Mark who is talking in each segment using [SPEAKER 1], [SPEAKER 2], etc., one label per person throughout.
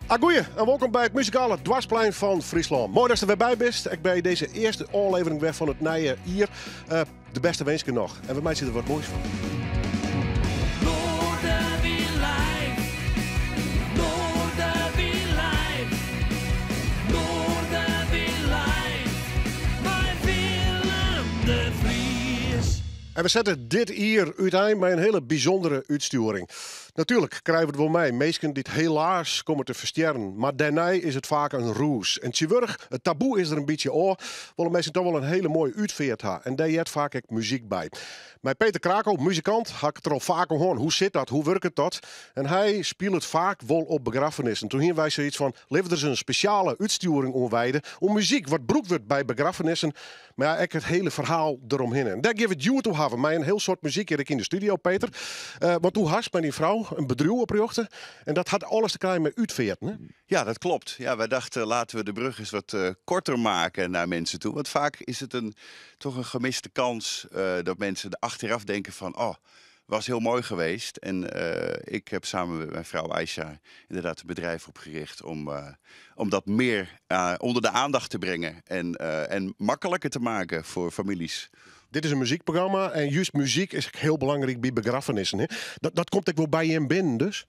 [SPEAKER 1] Agoeie en wolkom by it muzikale Dwarsplein fan Fryslân. Moai datst der wer by bist, ek by dizze earste ôflevering wer fan it nije jier. Eh, de bêste winsken noch en we meitsje der wat moais fan. En we sette dit jier útein mei in hiele bysûndere útstjoering. Natuerlik krije we it wol mei, minsken dy't helaas komme te ferstjerren. Mar dêrnei is it faak in rûs. En tsjintwurdich, it taboe is der in bytsje ôf, wolle minsken toch wol in hiele moaie útfeart ha. En dêr heart faak ek muzyk by. Mei Peter Krakow, muzikant, ha ik it der al faak oer hân. Hoe sit dat? Hoe wurket dat? En hy spilet faak wol op begraffenissen. Toen hiene wy soiets fan, litte we der ris in spesjale útstjoering oan wijde. Oer muzyk wat brûkt wurdt by begraffenissen. Mar ja, ek it hiele ferhaal deromhinne. En dêr gean we it hjoed oer hawwen mei in hiel soad muzyk hjir ek yn de studio, Peter. Eh, want do hast mei dyn frou in bedriuw oprjochte en dat hat alles te krijen mei útfearten, hè?
[SPEAKER 2] Ja, dat klopt. Ja, wij dachten laten we de brug eens wat uh, korter maken naar mensen toe. Want vaak is het een, toch een gemiste kans uh, dat mensen er achteraf denken van... oh, was heel mooi geweest. En uh, ik heb samen met mijn vrouw Aisha inderdaad een bedrijf opgericht om, uh, om dat meer uh, onder de aandacht te brengen en, en makkelijker te maken voor families.
[SPEAKER 1] Dit is in muzykprogramma en just muzyk is ek hiel belangryk by begraffenissen. Hè? Dat, dat komt ek wol by jim binnen dus?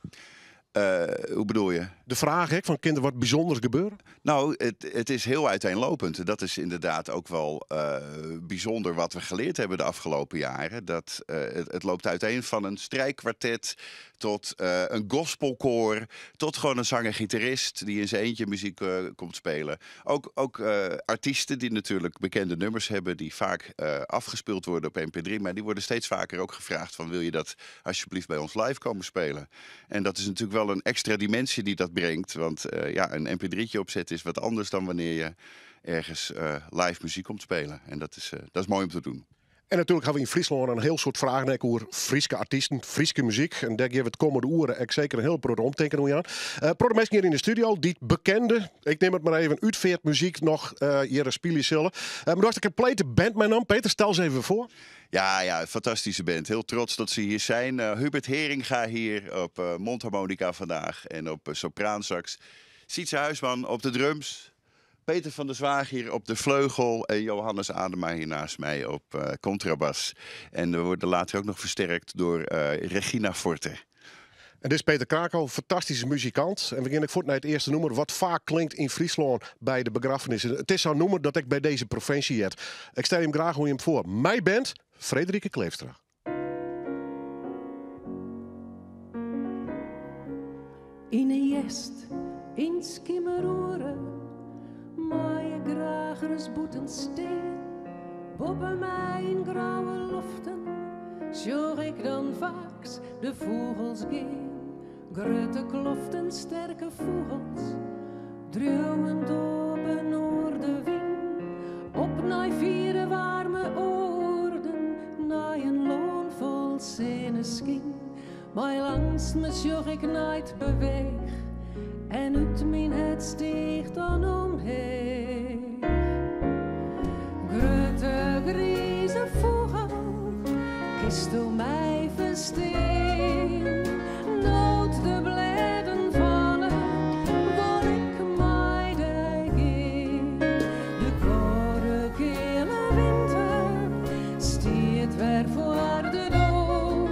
[SPEAKER 2] Hoe bedoel je?
[SPEAKER 1] De fraach ek fan kin der wat bysûnders gebeure?
[SPEAKER 2] Nou, het, het is heel uiteenlopend. Dat is inderdaad ook wel uh, bijzonder wat we geleerd hebben de afgelopen jaren. Dat uh, het, het, loopt uiteen van een strijkkwartet tot uh, een gospelkoor, tot gewoon een zanger-gitarist die in zijn eentje muziek komt spelen. Ook, ook artiesten die natuurlijk bekende nummers hebben, die vaak afgespeeld worden op MP3, maar die worden steeds vaker ook gevraagd van wil je dat alsjeblieft bij ons live komen spelen? En dat is natuurlijk wel een extra dimensie die dat brengt. Want ja, een mp3'tje opzetten is wat anders dan wanneer je ergens live muziek komt spelen. En dat is, dat is mooi om te doen.
[SPEAKER 1] En natuerlik hawwe we yn Fryslân in hiel soad fragen ek oer Fryske artysten, Fryske muzyk. En dêr gean we it kommende oere ek seker in hiel protte omtinken oan jaan. Uh, protte minsken hjir yn de studio dy't bekende, ik nim it mar even, útfeartmuzyk noch uh, hjir spylje sille. Uh, mar do hast in komplete band meinaam. Peter, stel se even foar.
[SPEAKER 2] Ja, ja, fantastische band. Heel trots dat ze hier zijn. Hubert Heringa hier op mondharmonica vandaag en op sopraansax. Sietse Huisman op de drums. Peter van der Zwaag hier op de vleugel en Johannes Adema hier naast mij op contrabas. En we worden later ook nog versterkt door Regina Forte.
[SPEAKER 1] En dit is Peter Krakow, fantastyske muzikant. En we gean ek fuort nei it earste nûmer, wat faak klinkt yn Fryslân by de begraffenissen. It is sa'n nûmer dat ek by dizze provinsje heart. Ik stel jim graach oan jim foar. Mei band Frederike Kleefstra.
[SPEAKER 3] Yn 'e hjerst, yn 't skimeroere, mei ik graach ris bûten stean. Boppe my yn grauwe loften sjoch ik dan faaks de fûgels gean. Grutte kloften sterke fûgels driuwend op 'e noardewyn. Op nei fiere waarme oarden, nei in lân fol sinneskyn. Mei langstme sjoch ik nei 't beweech en út myn hert stiicht dan omheech. Grutte grize fûgel, kinsto my ferstean? No't de blêden falle, wol ik mei dy gean. De kâlde keale winter stiet wer foar de doar.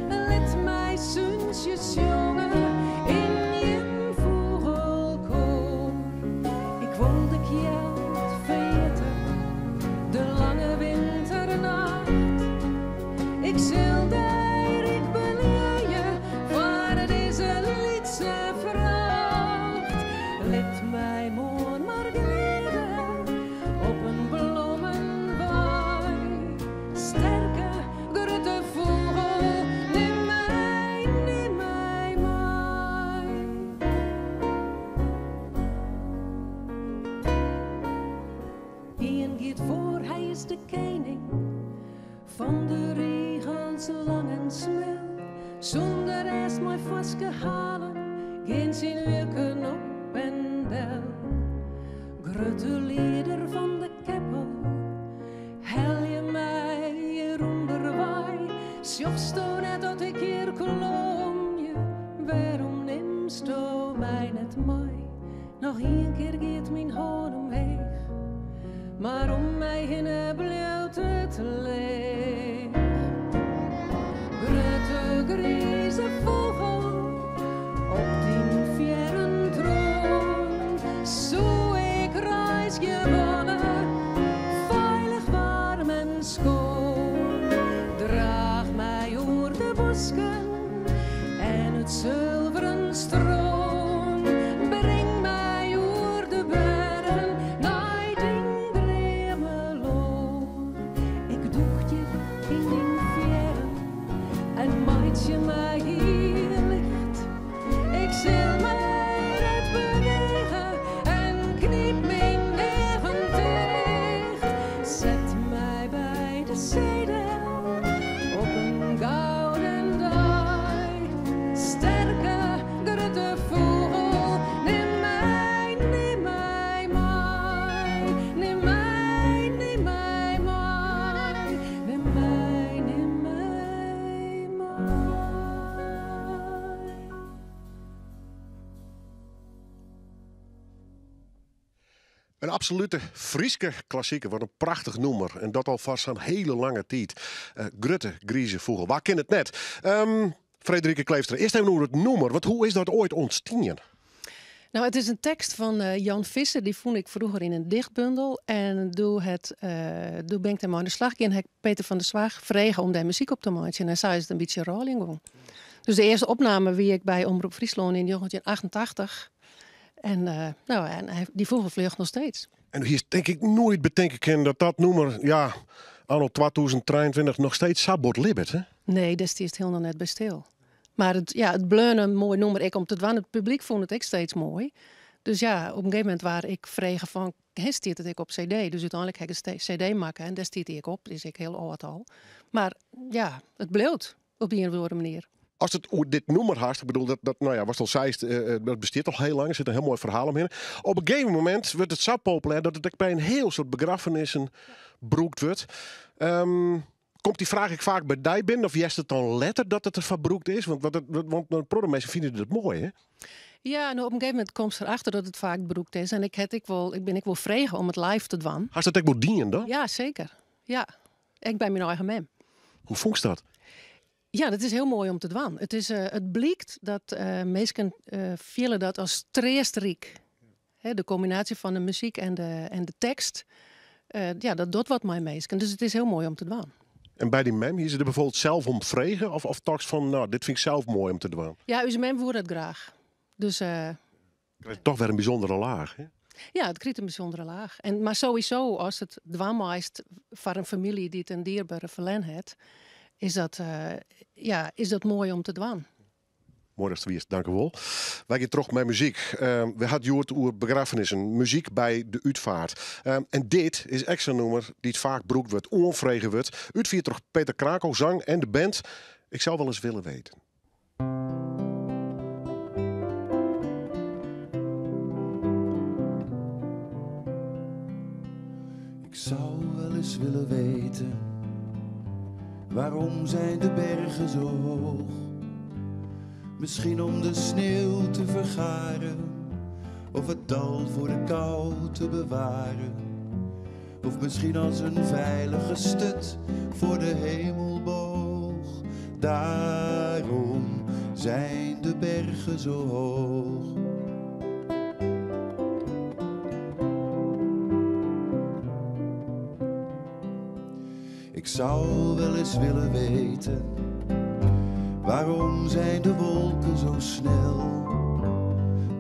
[SPEAKER 3] Lit my súntsje sjonge yn jim fûgelkoar. Ik wol de kjeld ferjitte, de lange winternacht. Ik sil dy ryk beleanje foar dizze lytse fracht. Lit my moarn mar glide op in blommenwei. Sterke, grutte fûgel, nim my, nim my mei. Ien giet foar, hy is de kening fan de rigels lang en smel. Sûnder rêst mei farske halen gean syn wjukken op en del. Grutte lieder fan de keppel, helje my hjir ûnderwei. Sjochsto net dat ik hjir klomje, wêrom nimsto my? my net mei. Noch ien kear giet myn hân omheech, mar om my hinne bliuwt it leech. Grutte grize fûgel op dyn fearren troan, soe ik reizgje wolle, feilich, waarm en skoan. Draach my oer de bosken en it sulveren stroom. Bring my oer de bergen nei dyn dreamelân. Ik dûk djip yn dyn fearren en meitsje my hiel licht. Ik sil my net bewege en knyp myn eagen ticht. Set my by de see del op in gouden dei. Sterke, grutte fûgel, nim my, nim my mei. Nim my, nim my mei. Nim my, nim my mei.
[SPEAKER 1] In absolute Fryske klassiker, wat in prachtich nûmer. En dat al foar sa'n hiele lange tiid. Grutte grize fûgel, wa kin it net? Frederike Kleefstra, earst even oer it nûmer. Want hoe is dat oait ûntstien?
[SPEAKER 3] Nou, it is in tekst fan Jan Visser, dy fûn ik froeger yn in dichtbundel. En doe het, doe bin ik dêrmei oan de slach gien, ha ik Peter van der Zwaag frege om dêr muzyk op te meitsjen. En sa is it in bytsje rôljen gong. Dus de earste opname wie ik by Omrop Fryslân yn 1988. En, nou, en hy, dy fûgel fljocht noch steeds.
[SPEAKER 1] En do hiest tink ik noait betinke kinnen dat dat nûmer, ja, anno 2023 noch steeds sa bot libbet, hè?
[SPEAKER 3] Nee, dêr stiest hielendal net by stil. Mar it, ja, it bleaun in moai nûmer ek om te dwaan. It publyk fûn it ek steeds moai. Dus ja, op in gegeven momint waard ik frege fan, hè, stiet it ek op CD? Dus úteinlik ha ik in CD makke en dêr stiet hy ek op. Is ek hiel âld al. Mar ja, it bliuwt op de ien of oare manier.
[SPEAKER 1] Ast it oer dit nûmer hast, ik bedoel, dat, nou ja, watst al seist, dat bestiet al hiel lang, der sit in hiel moai ferhaal omhinne. Op in gegeven momint wurdt it sa populêr dat it ek by in hiel soad begraffenissen brûkt wurdt. Komt dy fraach ek faak by dy binnen of hearst it dan letter dat it derfoar brûkt is? Want, wat it, want in protte minsken fine dat moai, hè?
[SPEAKER 3] Ja, no, op in gegeven momint komst derachter dat it faak brûkt is. En ik, het ek wol, ik bin ek wol frege om it live te dwaan.
[SPEAKER 1] Hast dat ek wol dien dan?
[SPEAKER 3] Ja, seker. Ja, ek by myn eigen mem.
[SPEAKER 1] Hoe fûnst dat?
[SPEAKER 3] Ja, dat is hiel moai om te dwaan. It, is, it blykt dat minsken fiele dat as treastryk. Hè, de kombinaasje fan de muzyk en de tekst, ja, dat docht wat mei minsken. Dus it is hiel moai om te dwaan.
[SPEAKER 1] En by dyn mem, hie se der byfoarbyld sels om frege? Of tochtst fan, nou, dit fyn ik sels moai om te dwaan?
[SPEAKER 3] Ja, ús mem woe dat graach. Dus,
[SPEAKER 1] Krijt toch wer in bysûndere laach, hè?
[SPEAKER 3] Ja, it krijt in bysûndere laach. En, mar sowieso, ast it dwaan meist foar in famylje dy't in dierbere ferlern hat, is dat, ja, is dat moai om te dwaan.
[SPEAKER 1] Moai datst der wiest, dankewol. Wy gean troch mei muzyk. We ha it hjoed oer begraffenissen, muzyk by de útfeart. En dit is ek sa'n nûmer dy't faak brûkt wurdt, oanfrege wurdt. Útfierd troch Peter Krakow, zang en de band. Ik zou wel eens willen weten.
[SPEAKER 4] Ik zou wel eens willen weten, waarom zijn de bergen zo hoog? Misschien om de sneeuw te vergaren, of het dal voor de kou te bewaren. Of misschien als een veilige stut voor de hemelboog. Daarom zijn de bergen zo hoog. Ik zou wel eens willen weten, waarom zijn de wolken zo snel?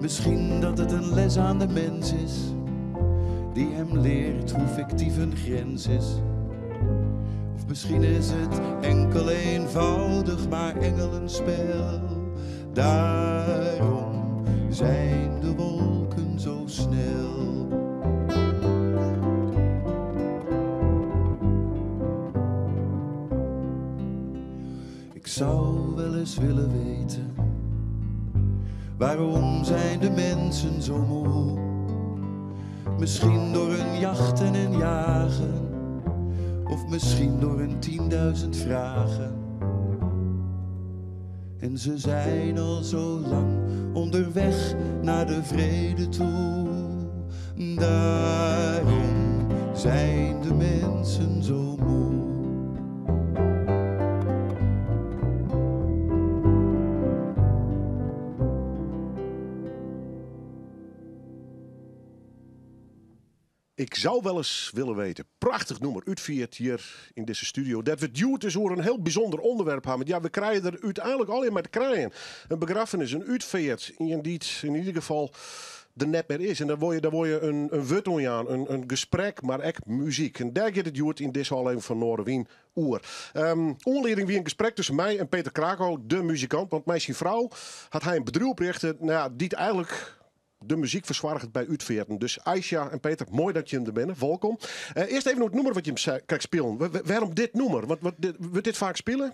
[SPEAKER 4] Misschien dat het een les aan de mens is, die hem leert hoe fictief een grens is. Of misschien is het enkel eenvoudig maar engelenspel. Daarom zijn de wolken zo snel. Ik zou wel eens willen weten, waarom zijn de mensen zo moe? Misschien door hun jachten en jagen, of misschien door hun 10.000 vragen. En ze zijn al zo lang onderweg naar de vrede toe. Daarom zijn de mensen zo moe.
[SPEAKER 1] Ik zou wel eens willen weten. Prachtich nûmer, útfierd hjir yn dizze studio. Dat we it hjoed dus oer in hiel bysûnder ûnderwerp ha. Want ja, we krije der úteinlik allegear mei te krijen. In begraffenis, in útfeart, ien dy't yn ieder gefal der net mear is. En dan wol je, dan wol je in wurd oan jaan, in gesprek, mar ek muzyk. En dêr giet it hjoed yn dizze ôflevering fan Noardewyn oer. Oanlieding wie in gesprek tusken my en Peter Krakow, de muzikant. Want mei syn frou hat hy in bedriuw oprjochte, nou ja, dy't eigenlik de muzyk fersoarget by útfearten. Dus Aisha en Peter, moai dat jim der binne. Wolkom. Earst even oer it nûmer wat jim krekt spilen. Wêrom dit nûmer? Wurdt dit faak spile?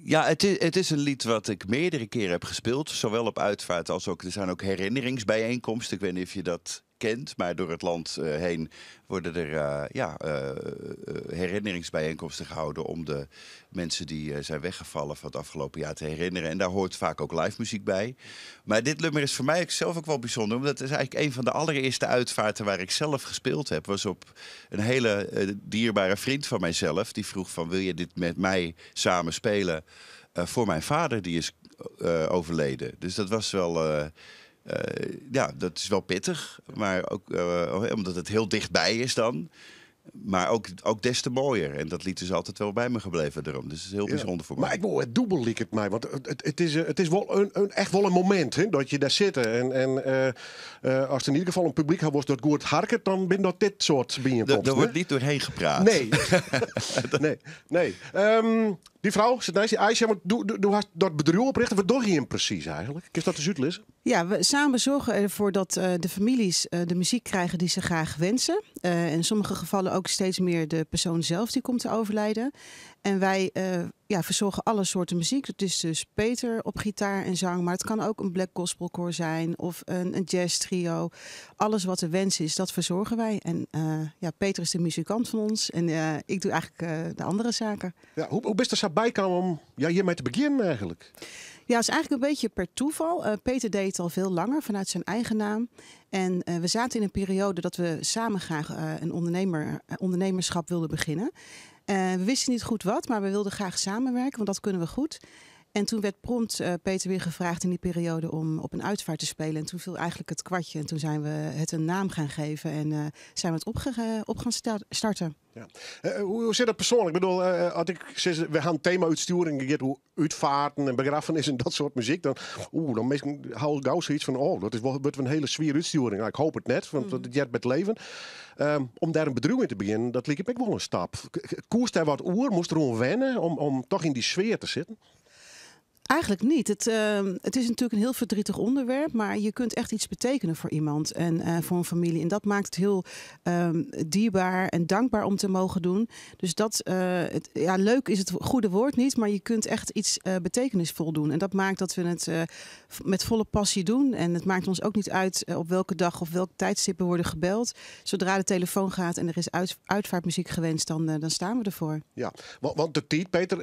[SPEAKER 2] Ja, het is een lied wat ik meerdere keren heb gespeeld. Zowel op uitvaart als ook, er zijn ook herinneringsbijeenkomsten. Ik weet niet of je dat kent, maar door het land heen worden er ja, herinneringsbijeenkomsten gehouden om de mensen die zijn weggevallen van het afgelopen jaar te herinneren. En daar hoort vaak ook live muziek bij. Maar dit nummer is voor mij zelf ook wel bijzonder, omdat het is eigenlijk een van de allereerste uitvaarten waar ik zelf gespeeld heb. Was op een hele dierbare vriend van mijzelf. Die vroeg van, wil je dit met mij samen spelen voor mijn vader die is overleden. Dus dat was wel... ja, dat is wel pittig, maar ook omdat het heel dichtbij is dan. Maar ook des te mooier. En dat lied is altijd wel bij me gebleven daarom. Dus het is heel bijzonder voor
[SPEAKER 1] Maar
[SPEAKER 2] mij.
[SPEAKER 1] ik wil het dubbel liek het mij. Want het is wel echt wel een moment, hè, dat je daar zit. En als er in ieder geval een publiek was dat goed harket, dan ben dat dit soort bijeenkomsten,
[SPEAKER 2] Daar wordt
[SPEAKER 1] hè?
[SPEAKER 2] niet doorheen gepraat.
[SPEAKER 1] Nee. Nee, nee. Die vrouw, zit naast die Aisha, maar doe haar dat bedrijf oprichten. Wat doe je hem precies eigenlijk? Kun je dat eens uitleggen?
[SPEAKER 5] Ja, we samen zorgen ervoor dat de families de muziek krijgen die ze graag wensen. In sommige gevallen ook steeds meer de persoon zelf die komt te overlijden. En wij verzorgen alle soorten muziek. Het is dus Peter op gitaar en zang, maar het kan ook een black gospelkoor zijn of een jazz trio. Alles wat de wens is, dat verzorgen wij. En Peter is de muzikant van ons en ik doe eigenlijk de andere zaken.
[SPEAKER 1] Ja, hoe bist er zo bij kwam om, ja, hiermee te beginnen eigenlijk?
[SPEAKER 5] Ja, het is eigenlijk een beetje per toeval. Peter deed het al veel langer vanuit zijn eigen naam. En we zaten in een periode dat we samen graag een ondernemerschap wilden beginnen. We wisten niet goed wat, maar we wilden graag samenwerken, want dat kunnen we goed. En toen werd prompt Peter weer gevraagd in die periode om op een uitvaart te spelen. En toen viel eigenlijk het kwartje en toen zijn we het een naam gaan geven en zijn we het op gaan starten.
[SPEAKER 1] Ja. Hoe zit dat persoonlijk? Ik bedoel, als ik zeg, we gaan een thema uitsturen, ik hoe uitvaarten en begrafenis en dat soort muziek, dan, oeh, dan meestal hou ik gauw zoiets van, oh, dat is wel, wordt een hele zwier uitsturing. Nou, ik hoop het net, want dat jet met leven. Om daar een bedrijf in te beginnen, dat liep ik wel een stap. Koers daar wat oer, moest er om wennen om toch in die sfeer te zitten?
[SPEAKER 5] Eigenlijk niet. Het is natuurlijk een heel verdrietig onderwerp, maar je kunt echt iets betekenen voor iemand en voor een familie. En dat maakt het heel dierbaar en dankbaar om te mogen doen. Dus dat het, ja, leuk is het goede woord niet, maar je kunt echt iets betekenisvol doen. En dat maakt dat we het met volle passie doen. En het maakt ons ook niet uit op welke dag of welk tijdstip we worden gebeld. Zodra de telefoon gaat en er is uitvaartmuziek gewenst, dan staan we ervoor.
[SPEAKER 1] Ja, want de tijd, Peter,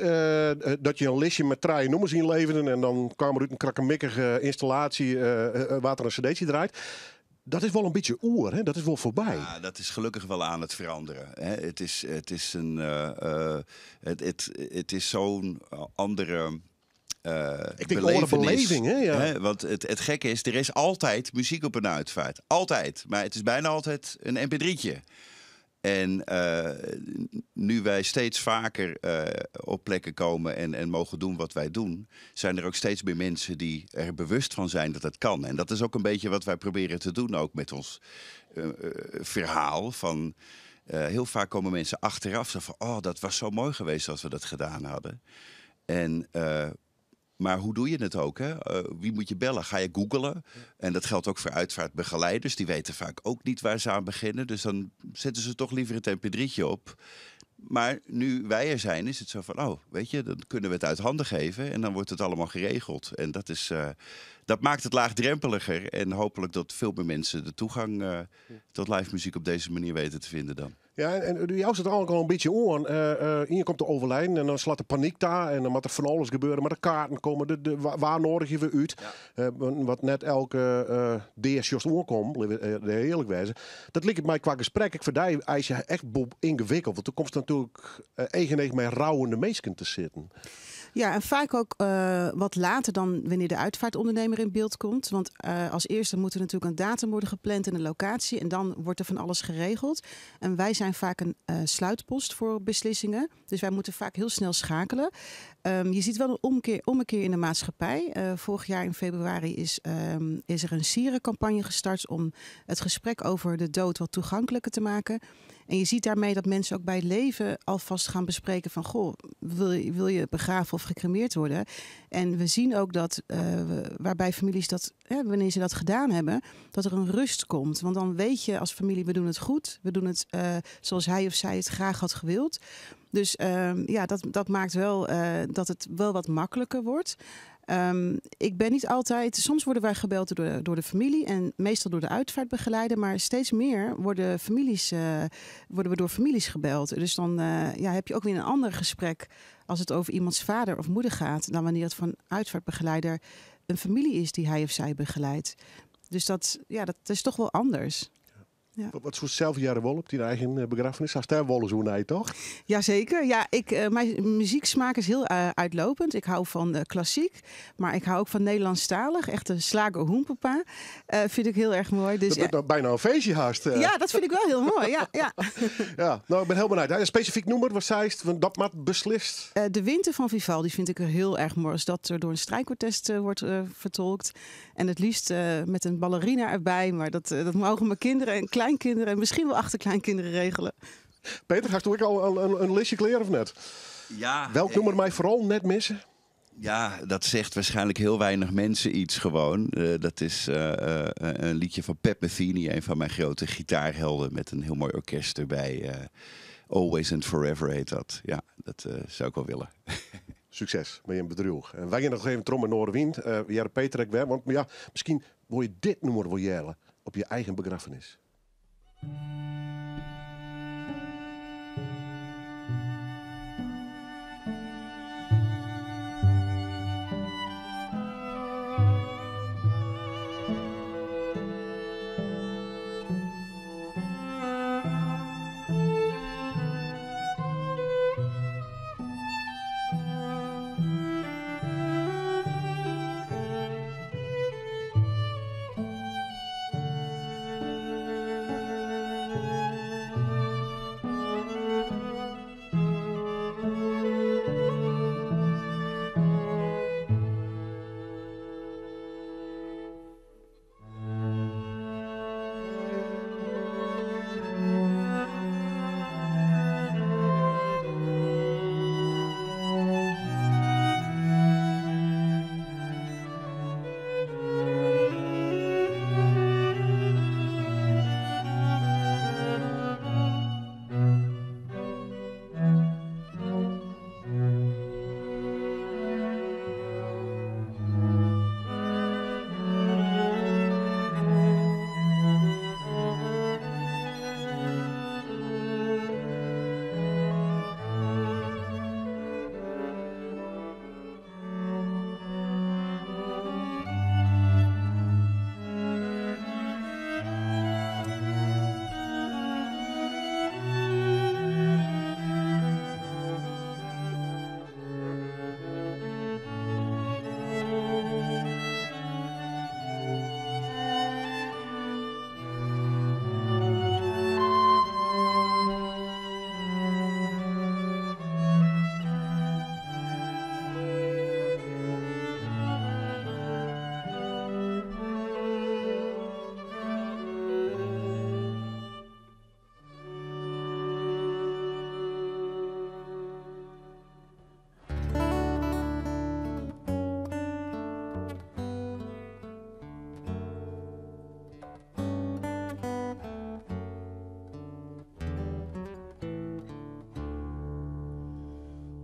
[SPEAKER 1] dat je een listje met traaie nummers inleverde en dan kwam er uit een krakkemikkige installatie waar er een cd'tje draait. Dat is wel een beetje oer, hè? Dat is wel voorbij.
[SPEAKER 2] Ja, dat is gelukkig wel aan het veranderen. Hè? Het is, het is een het, het, het is zo'n andere
[SPEAKER 1] Ik denk andere
[SPEAKER 2] belevenis,
[SPEAKER 1] beleving, hè? Ja.
[SPEAKER 2] Hè? Want het gekke is, er is altijd muziek op een uitvaart. Altijd. Maar het is bijna altijd een mp3'tje. En nu wij steeds vaker op plekken komen en mogen doen wat wij doen, zijn er ook steeds meer mensen die er bewust van zijn dat het kan. En dat is ook een beetje wat wij proberen te doen, ook met ons verhaal. Van heel vaak komen mensen achteraf zo van, oh, dat was zo mooi geweest als we dat gedaan hadden. En maar hoe doe je het ook? Hè? Wie moet je bellen? Ga je googlen? En dat geldt ook voor uitvaartbegeleiders. Die weten vaak ook niet waar ze aan beginnen. Dus dan zetten ze toch liever het mp3'tje op. Maar nu wij er zijn, is het zo van, oh, dan kunnen we het uit handen geven. En dan wordt het allemaal geregeld. En dat maakt het laagdrempeliger. En hopelijk dat veel meer mensen de toegang tot live muziek op deze manier weten te vinden dan.
[SPEAKER 1] Ja, en do joust it eigentlik al in bytsje oan. Ien komt te overlijden en dan slacht de panyk ta en dan moat der fan alles gebeure. Mar de kaarten komme, wa noadigje we út? Want net elke dea sjochst oankommen, litte we dêr earlik wêze. Dat liket my kwa gesprek ek foar dy eins echt wol yngewikkeld. Want do komst natuerlik each yn each mei rouwende minsken te sitten.
[SPEAKER 5] Ja, en vaak ook wat later dan wanneer de uitvaartondernemer in beeld komt. Want als eerste moet er natuurlijk een datum worden gepland en een locatie. En dan wordt er van alles geregeld. En wij zijn vaak een sluitpost voor beslissingen. Dus wij moeten vaak heel snel schakelen. Je ziet wel een ommekeer in de maatschappij. Vorig jaar in februari is er een sierencampagne gestart om het gesprek over de dood wat toegankelijker te maken. En je ziet daarmee dat mensen ook bij het leven alvast gaan bespreken van, goh, wil je begraven of gecremeerd worden? En we zien ook dat waarbij families dat, hè, wanneer ze dat gedaan hebben, dat er een rust komt. Want dan weet je als familie, we doen het goed. We doen het zoals hij of zij het graag had gewild. Dus dat maakt wel dat het wel wat makkelijker wordt. Ik ben niet altijd... Soms worden wij gebeld door de familie en meestal door de uitvaartbegeleider. Maar steeds meer worden we door families gebeld. Dus dan heb je ook weer een ander gesprek als het over iemands vader of moeder gaat, dan wanneer het van uitvaartbegeleider een familie is die hij of zij begeleidt. Dus dat is toch wel anders. Ja.
[SPEAKER 1] Wat soort zelfjaren wol op die eigen begrafenis? Als daar wollen zo naar, toch?
[SPEAKER 5] Jazeker. Ja, mijn muzieksmaak is heel uitlopend. Ik hou van klassiek, maar ik hou ook van Nederlandstalig. Echt een slager hoenpapa vind ik heel erg mooi. Dus,
[SPEAKER 1] dat wordt nou bijna een feestje haast.
[SPEAKER 5] Ja, dat vind ik wel heel mooi. Ja, ja.
[SPEAKER 1] Ja, nou, ik ben heel benieuwd. Een specifiek nummer, wat zei het? Want dat maar beslist.
[SPEAKER 5] De Winter van Vivaldi vind ik heel erg mooi. Als dat door een strijkkwartet wordt vertolkt. En het liefst met een ballerina erbij. Maar dat mogen mijn kinderen en kleinkinderen en misschien wel achterkleinkinderen regelen.
[SPEAKER 1] Peter, ga je ook al een listje kleren of net?
[SPEAKER 2] Ja.
[SPEAKER 1] Welk nummer mij vooral net missen?
[SPEAKER 2] Ja, dat zegt waarschijnlijk heel weinig mensen iets gewoon. Dat is een liedje van Pat Metheny, een van mijn grote gitaarhelden, met een heel mooi orkest erbij. Always and Forever heet dat. Ja, dat zou ik wel willen.
[SPEAKER 1] Succes met je bedrijf. En wij gaan nog even trom in Noardewyn. Jelle Peter ik weer, want ja, misschien wil je dit nummer wel jellen op je eigen begrafenis.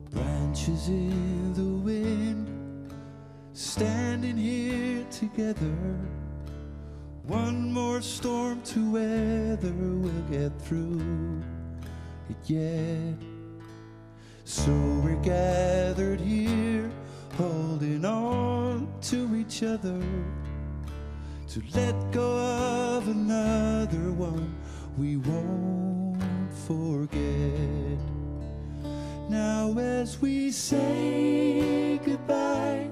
[SPEAKER 4] Branches in the wind, standing here together. One more storm to weather, we'll get through. it yet. So we're gathered here, holding on to each other. To let go of another one we won't forget. Now, as we say goodbye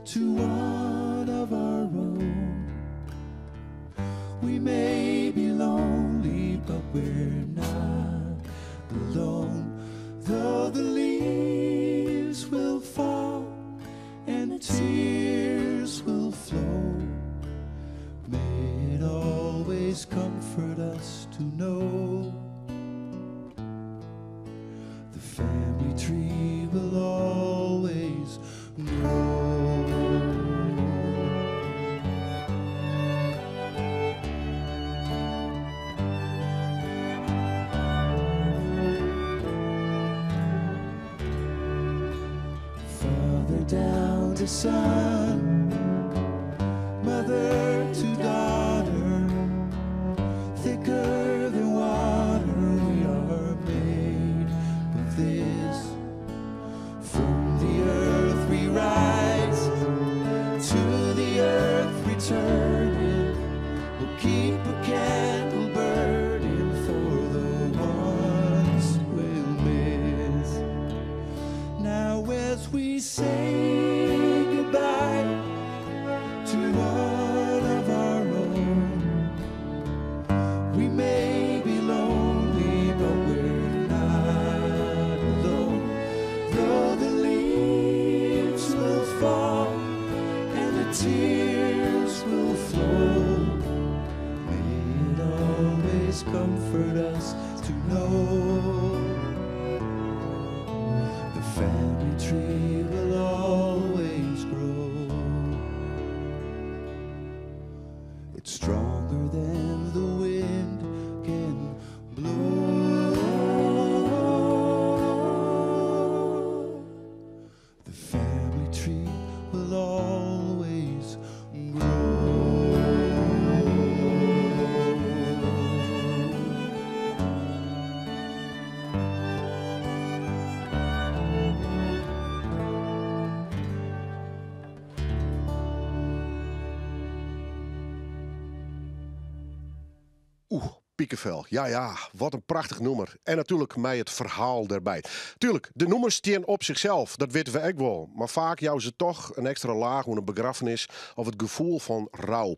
[SPEAKER 4] to one of our own, we may be lonely, but we're not alone. Though the leaves will fall and the tears will flow, may it always comfort us to know the family tree will always grow. Father down to son, mother to daughter, thicker than water, we are made of this. From the earth we rise, to the earth returning. We'll keep a candle burning for the ones we'll miss. Now as we say goodbye to one of our own, we may be lonely, but we're not alone. Though the leaves will fall and the tears will flow, may it always comfort us to know the family tree will always grow. It's stronger than the wind can blow. The family tree will always grow.
[SPEAKER 1] Oeh, Piekenvel. Ja, ja, wat in prachtich nûmer. En natuerlik mei it ferhaal derby. Tuerlik, de nûmers steane op sichsels, dat witte we ek wol. Mar faak jouwe se dochs in ekstra laach oer in begraffenis of it gefoel fan rou.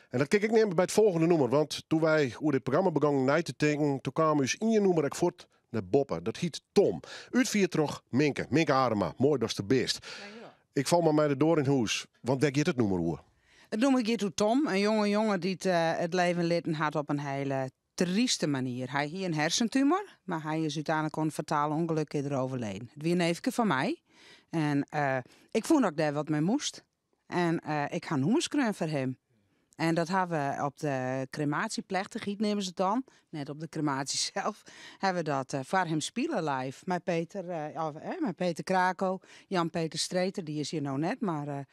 [SPEAKER 1] En dat kin ik nimme by it folgjende nûmer, want doe't wy oer dit programma begûnen nei te tinken, doe kaam ús ien nûmer ek fuort nei boppe. Dat hjit Tom. Útfierd troch Minke. Minke Adema, moai datst der bist. Ik fal mar mei de doar yn hûs, want wêr giet it nûmer oer?
[SPEAKER 6] It nûmer giet oer Tom, in jonge jonge dy't it leven litten hat op in hiele tryste manier. Hy hie in hersentumor, mar hy is úteinlik oan in fataal ûngelok is er overleden. It wie in neefke fan my en ik fûn dat ik dêr wat mei moast. En ik ha in nûmer skreaun foar him. En dat ha we op de kremasjeplechtichheid, neame se it dan, net op de kremaasje sels, ha we dat foar him spile live. Mei Peter, of, mei Peter Krako, Jan-Peter Streeter, dy is hjir no net, mar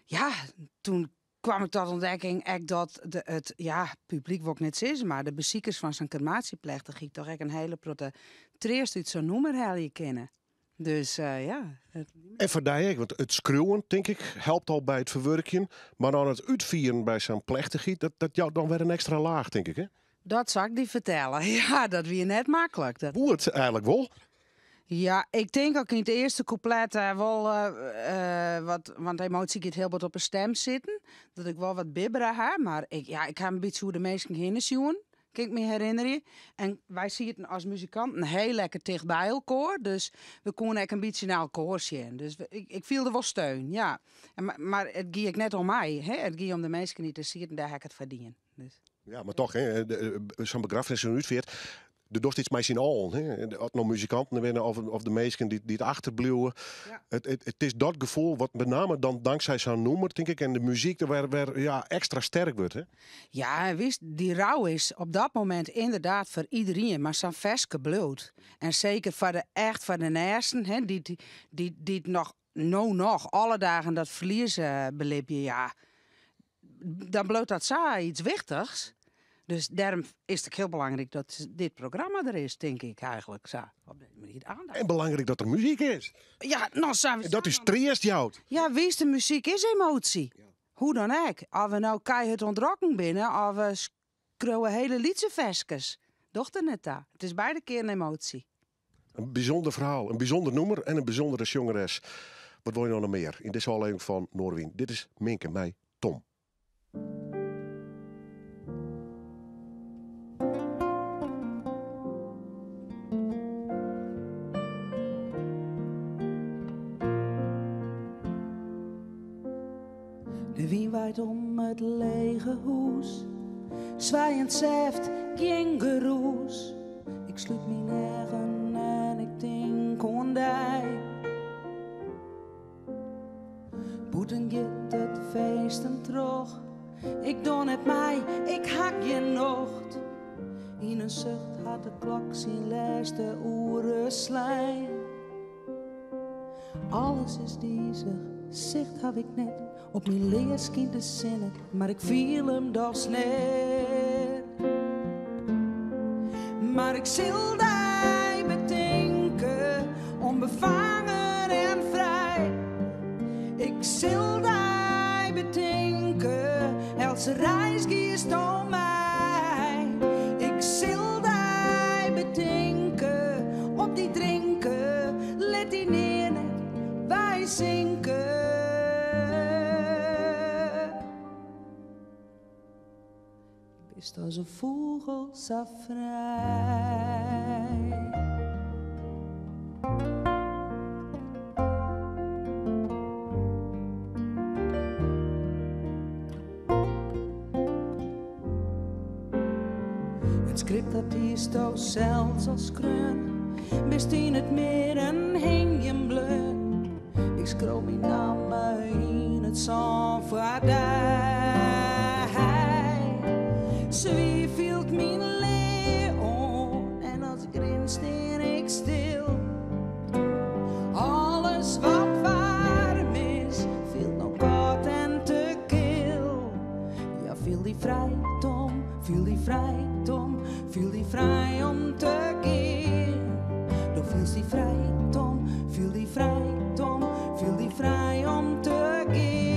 [SPEAKER 6] ja, doe kaam ik ta ûntdekking ek dat de, it ja, publyk wol ik net sizze, mar de besikers fan sa'n kremaasjeplechtichheid dochs ek in hiele protte treast út sa'n nûmer helje kinne. Dus ja.
[SPEAKER 1] En foar dy ek, want it skriuwen, tink ik, helpt al by it ferwurkjen. Mar dan it útfieren by sa'n plechtichheid, dat jout dan wer in ekstra laach, tink ik, hè?
[SPEAKER 6] Dat sil ik dy fertelle. Ja, dat wie net maklik. Dat...
[SPEAKER 1] Woe it eigenlik wol?
[SPEAKER 6] Ja, ik tink ek yn it earste kûplet wol wat, want emoasje giet hiel bot op 'e stim sitten, dat ik wol wat bibbere ha, mar ik, ja, ik ha in bytsje oer de minsken hinne sjoen, kin ik my herinnerje. En wy sieten as muzikanten hiel lekker ticht by elkoar, dus we koene ek in bytsje nei elkoar sjen. Dus ik fielde wol steun, ja. En, mar it gie ek net om my, hè? It gie om de minsken dy't der sieten, dêr ha ik it foar dien. Dus.
[SPEAKER 1] Ja, mar dochs, hè, sa'n begraffenis, sa'n útfeart, do dochst yts mei syn allen. Hè? Oft it no muzikanten binne of de minsken dy't achterbliuwe. It is dat gefoel wat benammen dan tanksij sa'n nûmer, tink ik, en de muzyk der wer ja, ekstra sterk wurdt. Hè?
[SPEAKER 6] Ja, en witst, dy rou is op dat momint ynderdaad foar iderien, mar sa'n ferske bliuwt. En seker foar de, echt foar de neasten, hè, dy't noch, no noch, alle dagen dat ferlies belibje, ja, dan bliuwt dat sa yts wichtichs. Dus dêrom is it ek hiel belangryk dat dit programma der is, tink ik eigentlik sa. Op dy manier aandacht.
[SPEAKER 1] En belangryk dat der muzyk is.
[SPEAKER 6] Ja, no sawiesa.
[SPEAKER 1] En dat ús treast jout.
[SPEAKER 6] Ja, witst, de muzyk is emoasje. Hoe dan ek. Of we no keihurd oan it rocken binne, of we skriuwe hiele lytse ferskes. Docht der net ta. It is beide kearen emoasje.
[SPEAKER 1] In bysûnder ferhaal, in bysûnder nûmer en in bysûndere sjongeres. Wat wolle je no noch mear yn dizze ôflevering fan Noardewyn? Dit is Minke mei Tom.
[SPEAKER 6] De wyn waait om it lege hûs, swijend sêft, gjin gerûs. Ik slút myn eagen en ik tink oan dy. Bûten giet it feesten troch, ik doch net mei, ik ha gjin nocht. Yn in sucht hat de klok syn lêste oere slein. Alles is dizich, sicht haw ik net. Op myn lea skynt de sinne, mar ik fiel him dochs net. Mar ik sil dy betinke, ûnbefangen en frij. Ik sil dy betinke, eltse reis giest om my. Ik sil dy betinke, op dy drinke, lit dy nea net wy sinke. Bist as in fûgel sa frij. It skript dat hiesto sels al skreaun, bist yn it midden hingjen bleaun. Ik skriuw myn namme yn it sân foar dy. Swier fielt myn lea oan en as ik rin stean ik stil. Alles wat waarm is, fielt no kâld en te kil. Ja, fiel dy frij, Tom, fiel dy frij, Tom, fiel dy frij om te gean. Do fielst dy frij, Tom, fiel dy frij, Tom, fiel dy frij om te gean.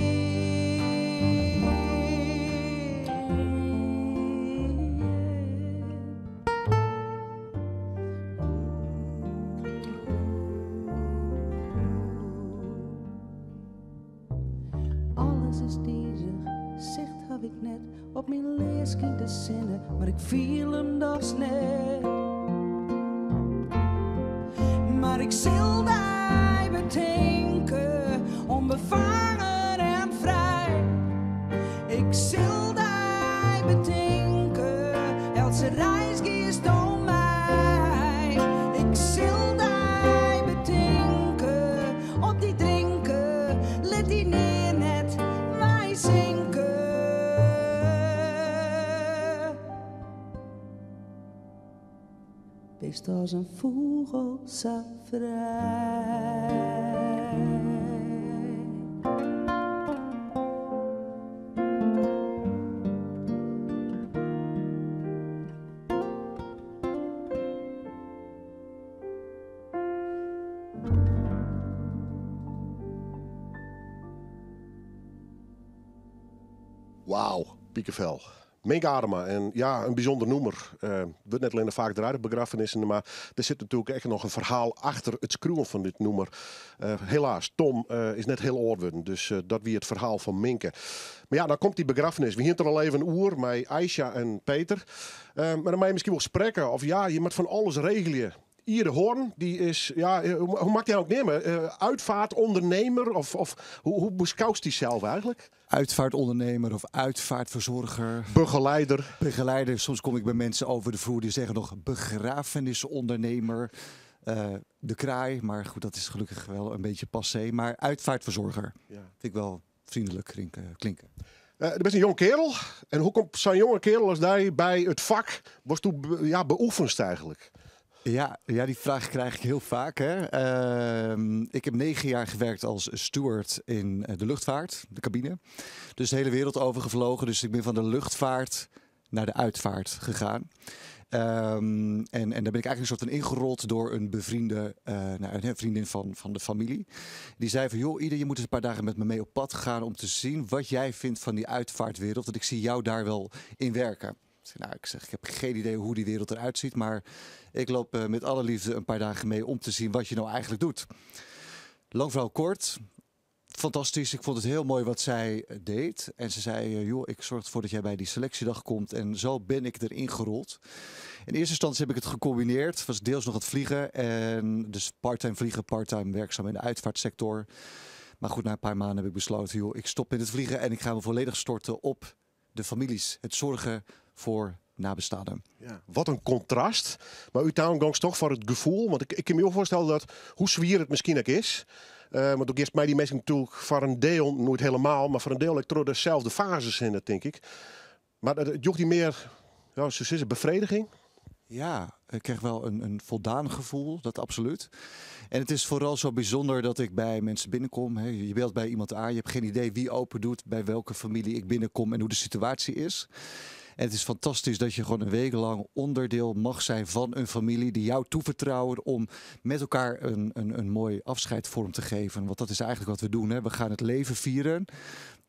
[SPEAKER 6] Alles is dizich, sicht haw ik net. Op myn lea skynt de sinne, mar ik fiel him dochs net. Mar ik sil dy betinke, ûnbefangen en frij. Ik sil dy betinke, eltse reis giest om my. Ik sil dy betinke, op dy drinke, lit dy nea net wy sinke. Bist as in fûgel sa frij.
[SPEAKER 1] Wauw, pikefel. Minke Adema en ja, in bysûnder nûmer. Wurdt net allinnich faak draaid op begraffenissen, mar der sit natuerlik ek noch in ferhaal achter it skriuwen fan dit nûmer. Helaas, Tom is net hiel âld wurden, dus dat wie it ferhaal fan Minke. Mar ja, dan komt dy begraffenis. We hiene it der al even oer mei Aisha en Peter. Mar dan moatte je miskien wol sprekke, of ja, je moatte fan alles regelje. Iede Horn, dy is, ja, hoe moat ik dy eigentlik neame? Uitvaartondernemer? Of hoe beskoust dysels eigentlik?
[SPEAKER 4] Uitvaartondernemer of uitvaartverzorger.
[SPEAKER 1] Begeleider.
[SPEAKER 4] Begeleider. Soms kom ik bij mensen over de vloer die zeggen nog begrafenisondernemer. De kraai, maar goed, dat is gelukkig wel een beetje passé. Maar uitvaartverzorger vind ik wel vriendelijk klinken.
[SPEAKER 1] Do bist in jonge keardel. En hoe komt sa'n jonge keardel as dy by it fak? Watsto ja, beoefenst eigentlik?
[SPEAKER 4] Ja, die vraag krijg ik heel vaak. Hè. Ik heb 9 jaar gewerkt als steward in de luchtvaart, de cabine. Dus de hele wereld overgevlogen. Dus ik ben van de luchtvaart
[SPEAKER 7] naar de uitvaart gegaan. Um, en, en daar ben ik eigenlijk een soort van ingerold door een bevriende, nou, een vriendin van, van de familie. Die zei van, joh, Ieder, je moet eens een paar dagen met me mee op pad gaan om te zien wat jij vindt van die uitvaartwereld. Want ik zie jou daar wel in werken. Ik zeg, nou, ik zeg, ik heb geen idee hoe die wereld eruit ziet, maar ik loop met alle liefde een paar dagen mee om te zien wat je nou eigenlijk doet. Lang verhaal kort, fantastisch. Ik vond het heel mooi wat zij deed. En ze zei, joh, ik zorg ervoor dat jij bij die selectiedag komt. En zo ben ik erin gerold. In eerste instantie heb ik het gecombineerd. Het was deels nog het vliegen. En dus parttime vliegen, parttime werkzaam in de uitvaartsector. Maar goed, na een paar maanden heb ik besloten, joh, ik stop met het vliegen en ik ga me volledig storten op de families. Het zorgen voor nabestaanden.
[SPEAKER 1] Ja, wat een contrast. Maar uiteindelijk toch voor het gevoel. Want ik, ik kan me ook voorstellen dat hoe zwier het misschien ook is. Want ook eerst mij die mensen natuurlijk voor een deel, nooit helemaal, maar voor een deel door dezelfde fases in, dat denk ik. Maar het joeg die meer, ja, zo is het, bevrediging?
[SPEAKER 7] Ja, ik kreeg wel een, een voldaan gevoel, dat absoluut. En het is vooral zo bijzonder dat ik bij mensen binnenkom. Hè. Je belt bij iemand aan, je hebt geen idee wie open doet, bij welke familie ik binnenkom en hoe de situatie is. En het is fantastisch dat je gewoon een week lang onderdeel mag zijn van een familie die jou toevertrouwen om met elkaar een, een, een mooi afscheid vorm te geven. Want dat is eigenlijk wat we doen. Hè. We gaan het leven vieren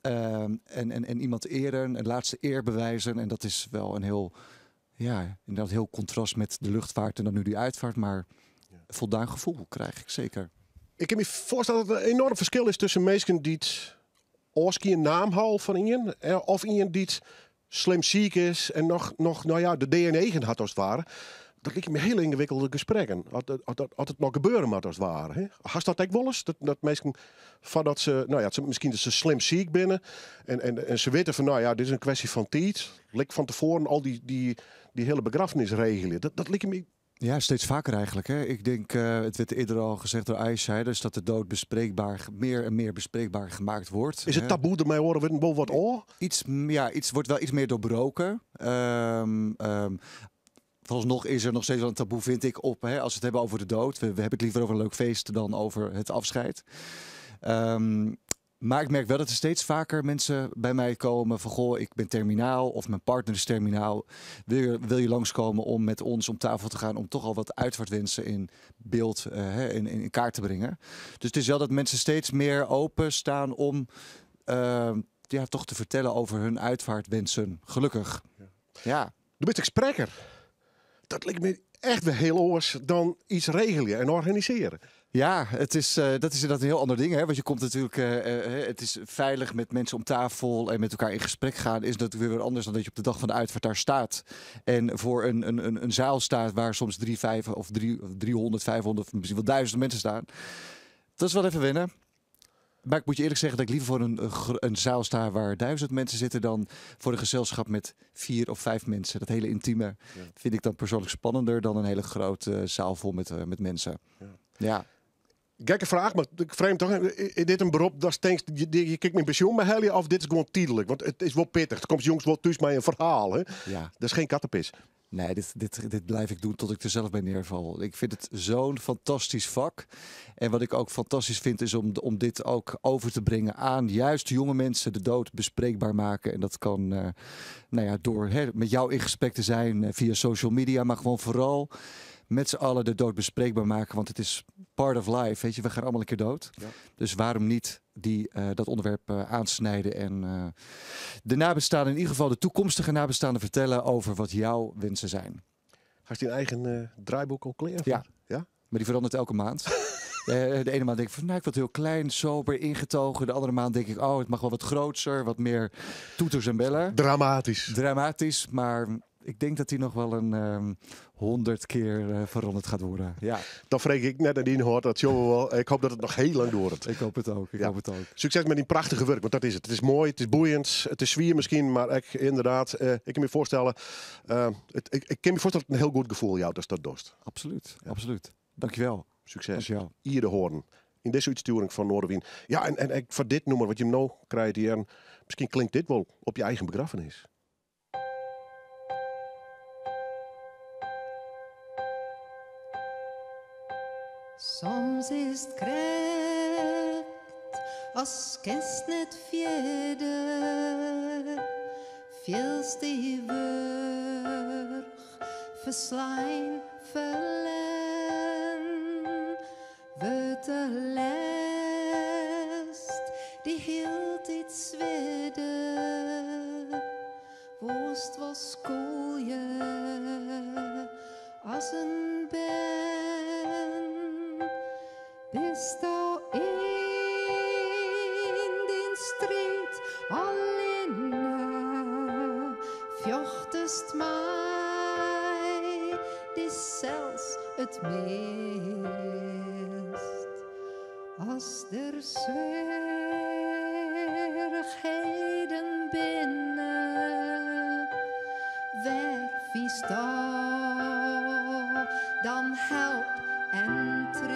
[SPEAKER 7] en, en, en iemand eren, een laatste eer bewijzen. En dat is wel een heel, ja, inderdaad heel contrast met de luchtvaart en dan nu die uitvaart. Maar voldaan gevoel krijg ik zeker.
[SPEAKER 1] Ik kan me voorstellen dat er een enorm verschil is tussen mensen die het een naam halen van iemand, of iemand die het slim ziek is en nog, nog nou ja, de DNA had als het ware. Dat lijkt me heel ingewikkelde gesprekken. Als het nog gebeuren moet als het ware. Hè? Hast dat ook wel eens? Dat, dat mensen van dat ze, nou ja, ze, misschien dat ze slim ziek binnen en, en, en ze weten van, nou ja, dit is een kwestie van tijd. Lik van tevoren al die, die, die hele begrafenis regelen. Dat, dat lijkt me
[SPEAKER 7] Ja, steeds vaker eigenlijk. Hè. Ik denk, het werd eerder al gezegd door Aisha, dus dat de dood bespreekbaar, meer en meer bespreekbaar gemaakt wordt.
[SPEAKER 1] Is het taboe ermee horen we wel wat oor?
[SPEAKER 7] Iets, ja, iets wordt wel iets meer doorbroken. Um, vooralsnog is er nog steeds wel een taboe, vind ik, op hè, als we het hebben over de dood. We, we hebben het liever over een leuk feest dan over het afscheid. Maar ik merk wel dat er steeds vaker mensen bij mij komen van... goh, ik ben terminaal of mijn partner is terminaal. Wil je, wil je langskomen om met ons om tafel te gaan... om toch al wat uitvaartwensen in beeld, in, in kaart te brengen. Dus het is wel dat mensen steeds meer open staan om ja, toch te vertellen over hun uitvaartwensen. Gelukkig. Ja. Ja.
[SPEAKER 1] Du bent spreker. Dat lijkt me echt weer heel anders dan iets regelen en organiseren.
[SPEAKER 7] Ja, het is, dat is inderdaad een heel ander ding. Hè? Want je komt natuurlijk, het is veilig met mensen om tafel en met elkaar in gesprek gaan. Is natuurlijk weer wat anders dan dat je op de dag van de uitvaart daar staat. En voor een, een, een, zaal staat waar soms 3, 5 of 3, 300, 500 of misschien wel duizend mensen staan. Dat is wel even wennen. Maar ik moet je eerlijk zeggen dat ik liever voor een, een zaal sta waar 1000 mensen zitten dan voor een gezelschap met vier of vijf mensen. Dat hele intieme ja. vind ik dan persoonlijk spannender dan een hele grote zaal vol met, met mensen. Ja. ja.
[SPEAKER 1] Gekke vraag, maar ik vreemd toch. Is dit een beroep dat denkt, je, je kijkt mijn pensioen maar je of dit is gewoon tijdelijk? Want het is wel pittig. Het komt jongens wel thuis met een verhaal. Hè? Ja. Dat is geen kattenpis.
[SPEAKER 7] Nee, dit, dit, dit blijf ik doen tot ik er zelf bij neerval. Ik vind het zo'n fantastisch vak. En wat ik ook fantastisch vind is om, om dit ook over te brengen aan juist jonge mensen, de dood bespreekbaar maken. En dat kan nou ja, door hè, met jou in gesprek te zijn via social media, maar gewoon vooral met z'n allen de dood bespreekbaar maken. Want het is part of life, weet je. We gaan allemaal een keer dood. Ja. Dus waarom niet die, dat onderwerp aansnijden en de nabestaanden, in ieder geval de toekomstige nabestaanden, vertellen over wat jouw wensen zijn.
[SPEAKER 1] Had je een eigen draaiboek al klaar?
[SPEAKER 7] Ja. ja. Maar die verandert elke maand. De ene maand denk ik van, nou, ik wil het heel klein, sober, ingetogen. De andere maand denk ik, oh, het mag wel wat grootser, wat meer toeters en bellen.
[SPEAKER 1] Dramatisch.
[SPEAKER 7] Dramatisch, maar ik denk dat die nog wel een 100 keer veranderd gaat worden. Ja.
[SPEAKER 1] Dan vreeg ik net en hoort dat jongen wel. Ik hoop dat het nog heel lang doorgaat.
[SPEAKER 7] Ik hoop het ook. Ik hoop het ook.
[SPEAKER 1] Succes met die prachtige werk, want dat is het. Het is mooi, het is boeiend, het is zwier misschien, maar ik inderdaad, ik kan me voorstellen, het, ik, ik kan me voorstellen dat het een heel goed gevoel jou dat dat dorst.
[SPEAKER 7] Absoluut, ja. Absoluut. Dankjewel.
[SPEAKER 1] Succes.
[SPEAKER 7] Dankjewel.
[SPEAKER 1] Hier de hoorn. In deze uitsturing van Noardewyn. Ja, en, en, en voor dit nummer wat je hem nou krijgt hier, misschien klinkt dit wel op je eigen begrafenis.
[SPEAKER 3] Soms is het krekt as kinst net fierder. Fielst dy wurch, ferslein, ferlern? Wurdt de lêst dy hieltyd swierder? Wolst wol skûlje as in bern? Bisto yn dyn striid allinne, fjochtest mei dysels it meast. As der swierrichheden binne, wêr fynsto dan help en treast?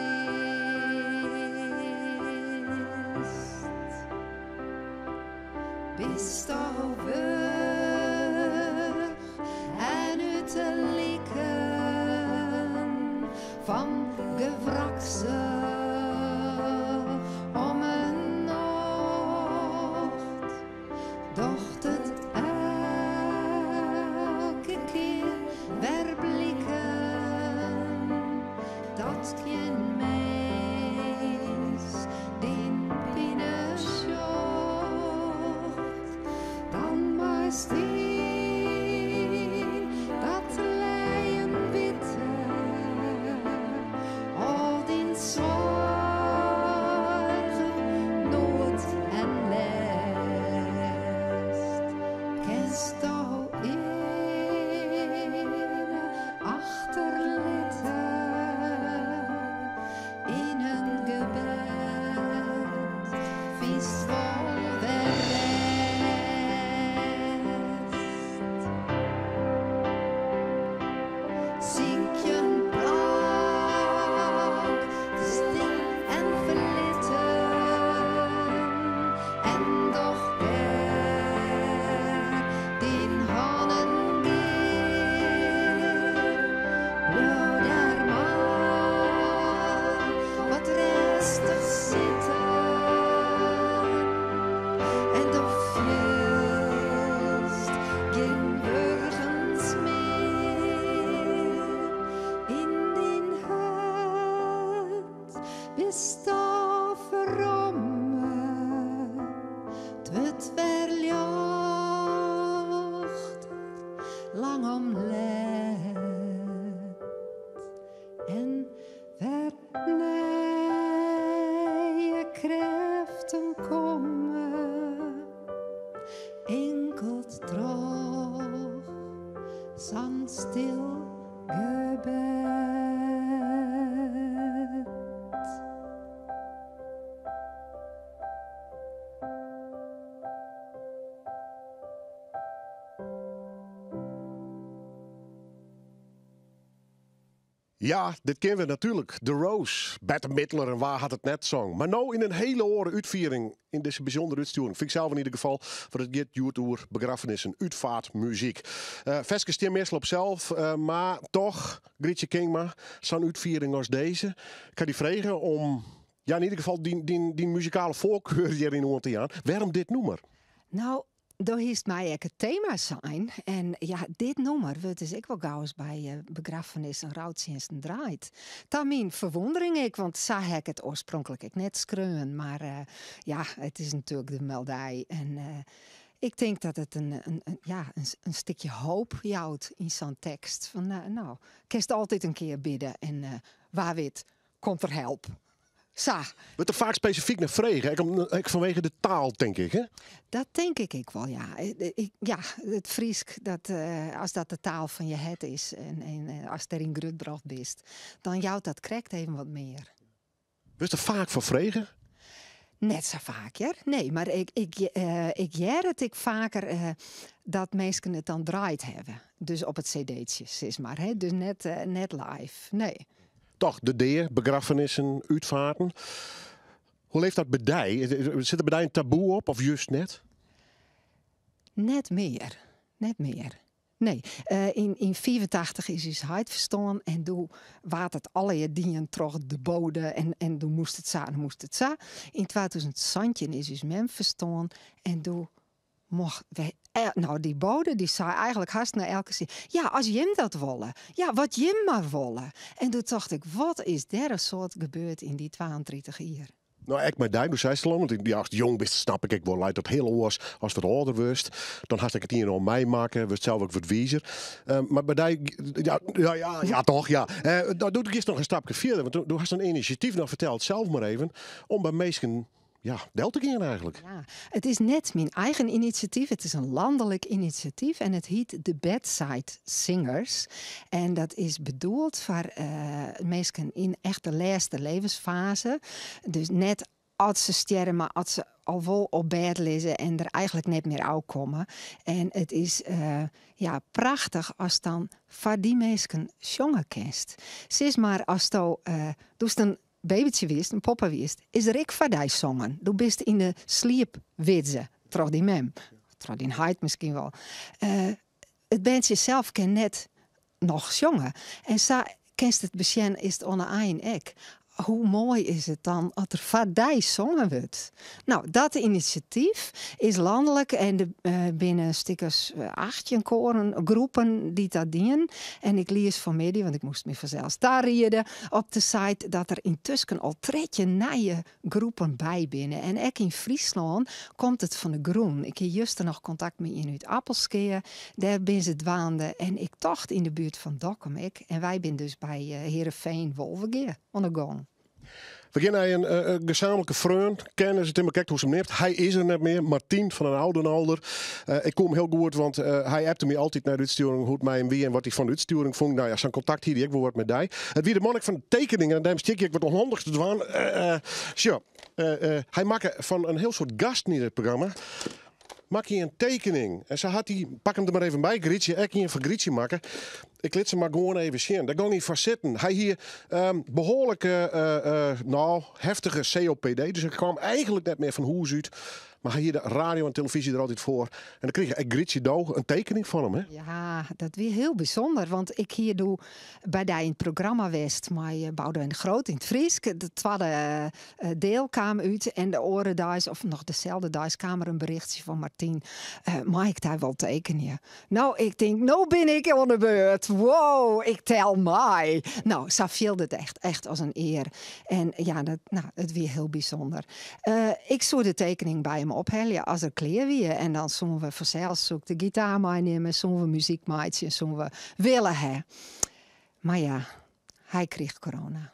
[SPEAKER 3] Bisto wurch en út 'e liken fan gewraksel om 'e nocht? Docht it elke kear wer bliken dat gjin mins dyn pine sjocht, dan meist yn dat lijen witte, al dyn soargen, noed en lêst kinsto earne achterlitte yn in gebed fynst wol wer rêst. Sykje in plak, stil en ferlitten, en doch dêr dyn hannen gear. Bliuw dêr mar wat rêstich sitten en do fielst gjin wurgens mear. Yn dyn hert bisto ferromme, it wurdt wer ljochter lang om let en wer nije krêften komme inkeld troch sa'n stil gebed.
[SPEAKER 1] Ja, dit kenne we natuerlik. The Rose, Bette Midler en wa hat it net song. Mar no yn in hiele oare útfiering yn dizze bysûndere útstjoering. Fyn ik sels yn ieder gefal, want it giet hjoed oer begraffenissen, útfeartmuzyk. Ferskes stean meastal op sels, mar toch, Grytsje Kingma, sa'n útfiering as dizze. Ik ha dy frege om, ja, yn ieder gefal dyn muzikale foarkar hjiryn oan te jaan. Wêrom dit nûmer?
[SPEAKER 8] Nou, do hiest my ek it tema sein. En ja, dit nûmer wurdt dus ek wol gauris by begraffenis en routsjinsten draaid. Ta myn ferwûndering ek, want sa ha ik it oarspronklik ek net skreaun. Mar ja, it is natuerlik de meldij. En ik tink dat it ja, in stikje hoop jout yn sa'n tekst. Fan nou, kinst altyd in kear bidde en wa wit komt der help. Sa.
[SPEAKER 1] Wurdt der faak spesifyk nei frege, ek fanwege de taal, tink ik, hè?
[SPEAKER 8] Dat tink ik ek wol, ja. Ik, ja, it Frysk, dat, as dat de taal fan je hert is en ast dêryn grutbrocht bist, dan jout dat krekt even wat mear.
[SPEAKER 1] Wurdst der faak foar frege?
[SPEAKER 8] Net sa faak, hear. Nee, mar ik hear it ek faker dat minsken it dan draaid hawwe. Dus op it cd'tsje, sis mar. Hè? Dus net live, nee.
[SPEAKER 1] Toch, de dea, begraffenissen, útfearten. Hoe leeft dat by dy? Sit der by dy in taboe op of just net?
[SPEAKER 8] Net mear. Net mear. Nee. Yn 85 is ús heit ferstoarn en doe waard it allegear dien troch de bode en doe moast it sa en moast it sa. Yn 2017 is ús mem ferstoarn en doe Mocht wy, no dy bode dy sei eigenlik hast nei elke sin, ja as jim dat wolle, ja wat jim mar wolle. En doe tocht ik, wat is der in soad gebeurd yn dy 32 jier.
[SPEAKER 1] No, ek mei dy, do seist al, want ja, ast jong bist, snap ik ek wol, leit dat hiel oars as wat âlder wurdst. Dan hast ek it ien en oar meimakke, wurdst sels ek wat wizer. Mar by dy, ja, ja, ja, ja, toch, ja. No, do giest noch in stapke fierder, want do hast in inisjatyf, no fertel it sels mar even, om by minsken, ja, del te gean eigenlik.
[SPEAKER 8] Ja, it is net myn eigen inisjatyf, it is in lanlik inisjatyf en it hyt de Bedside Singers. En dat is bedoeld foar minsken yn echt de lêste levensfase. Dus net as se stjerre, mar as se al wol op bêd lizze en der eigenlik net mear ôfkomme. En it is ja, prachtich ast dan foar dy minsken sjonge kinst. Sis mar, asto, doe'tst in babytsje wiest, in poppe wiest, is der ek foar dy songen. Do bist yn de sliep widze troch dyn mem, troch dyn heit miskien wol. It berntsje sels kin net noch sjonge. En sa kinst it besjen is it oan 'e ein ek. Hoe moai is it dan as der foar dy songen wurdt? No, dat inisjatyf is lanlik en der binne in stik as 18 koaren, groepen dy't dat dienen. En ik lies fanmiddei, want ik moast my fansels tariede, op de site dat der yntusken al 13 nije groepen by binne. En ek yn Fryslân komt it fan de grûn. Ik hie juster noch kontakt mei ien út Appelskea. Dêr binne se dwaande. En ik tocht yn de buert fan Dokkum ek. En wy binne dus by Heerenveen Wolvegea oan de gong.
[SPEAKER 1] We gean nei in gesaamlike freon, kennis, it is mar krekt hoe'tst him neamst. Hy is der net mear, Martien van den Oudenalder. Ik koe him hiel goed, want hy appte my altyd nei de útstjoering hoe't it mei him wie en wat hy fan de útstjoering fûn. Nou ja, sa'n kontakt hie hy ek wol wat mei dy. It wie de man ek fan de tekeningen en dêrom stik ik wat ûnhandichs te dwaan. Sjoch, hy makke fan in hiel soad gasten yn it programma makke hy in tekening. En sa hat hy, pak him der mar even by, Grytsje, ek ien foar Grytsje makke. Ik lit se mar gewoan even sjen. Dêr gong hy foar sitten. Hy hie behoarlik no, heftige COPD, dus hy kaam eigenlik net mear fan hûs út. Mar hy hie de radio en telefyzje der altyd foar. En dan krige ek Grytsje do in tekening fan him, hè?
[SPEAKER 8] Ja, dat wie hiel bysûnder, want ik hie doe by dy yn it programma west mei Boudewijn de Groot yn it Frysk. De twadde diel kaam út en de oare deis, of noch deselde deis, kaam der in berichtsje fan Martien, mei ik dy wol tekenje? No, ik tink, no bin ik oan de beurt. Wow, ik tel mei. No, sa fielde it echt, echt as in ear. En ja, dat, no, it wie hiel bysûnder. Ik soe de tekening by him ophelje as er klear wie. En dan soene we fansels, soe ik de gitaar meinimme, soene we muzyk meitsje, soene we wille ha. Mar ja, hy krige corona.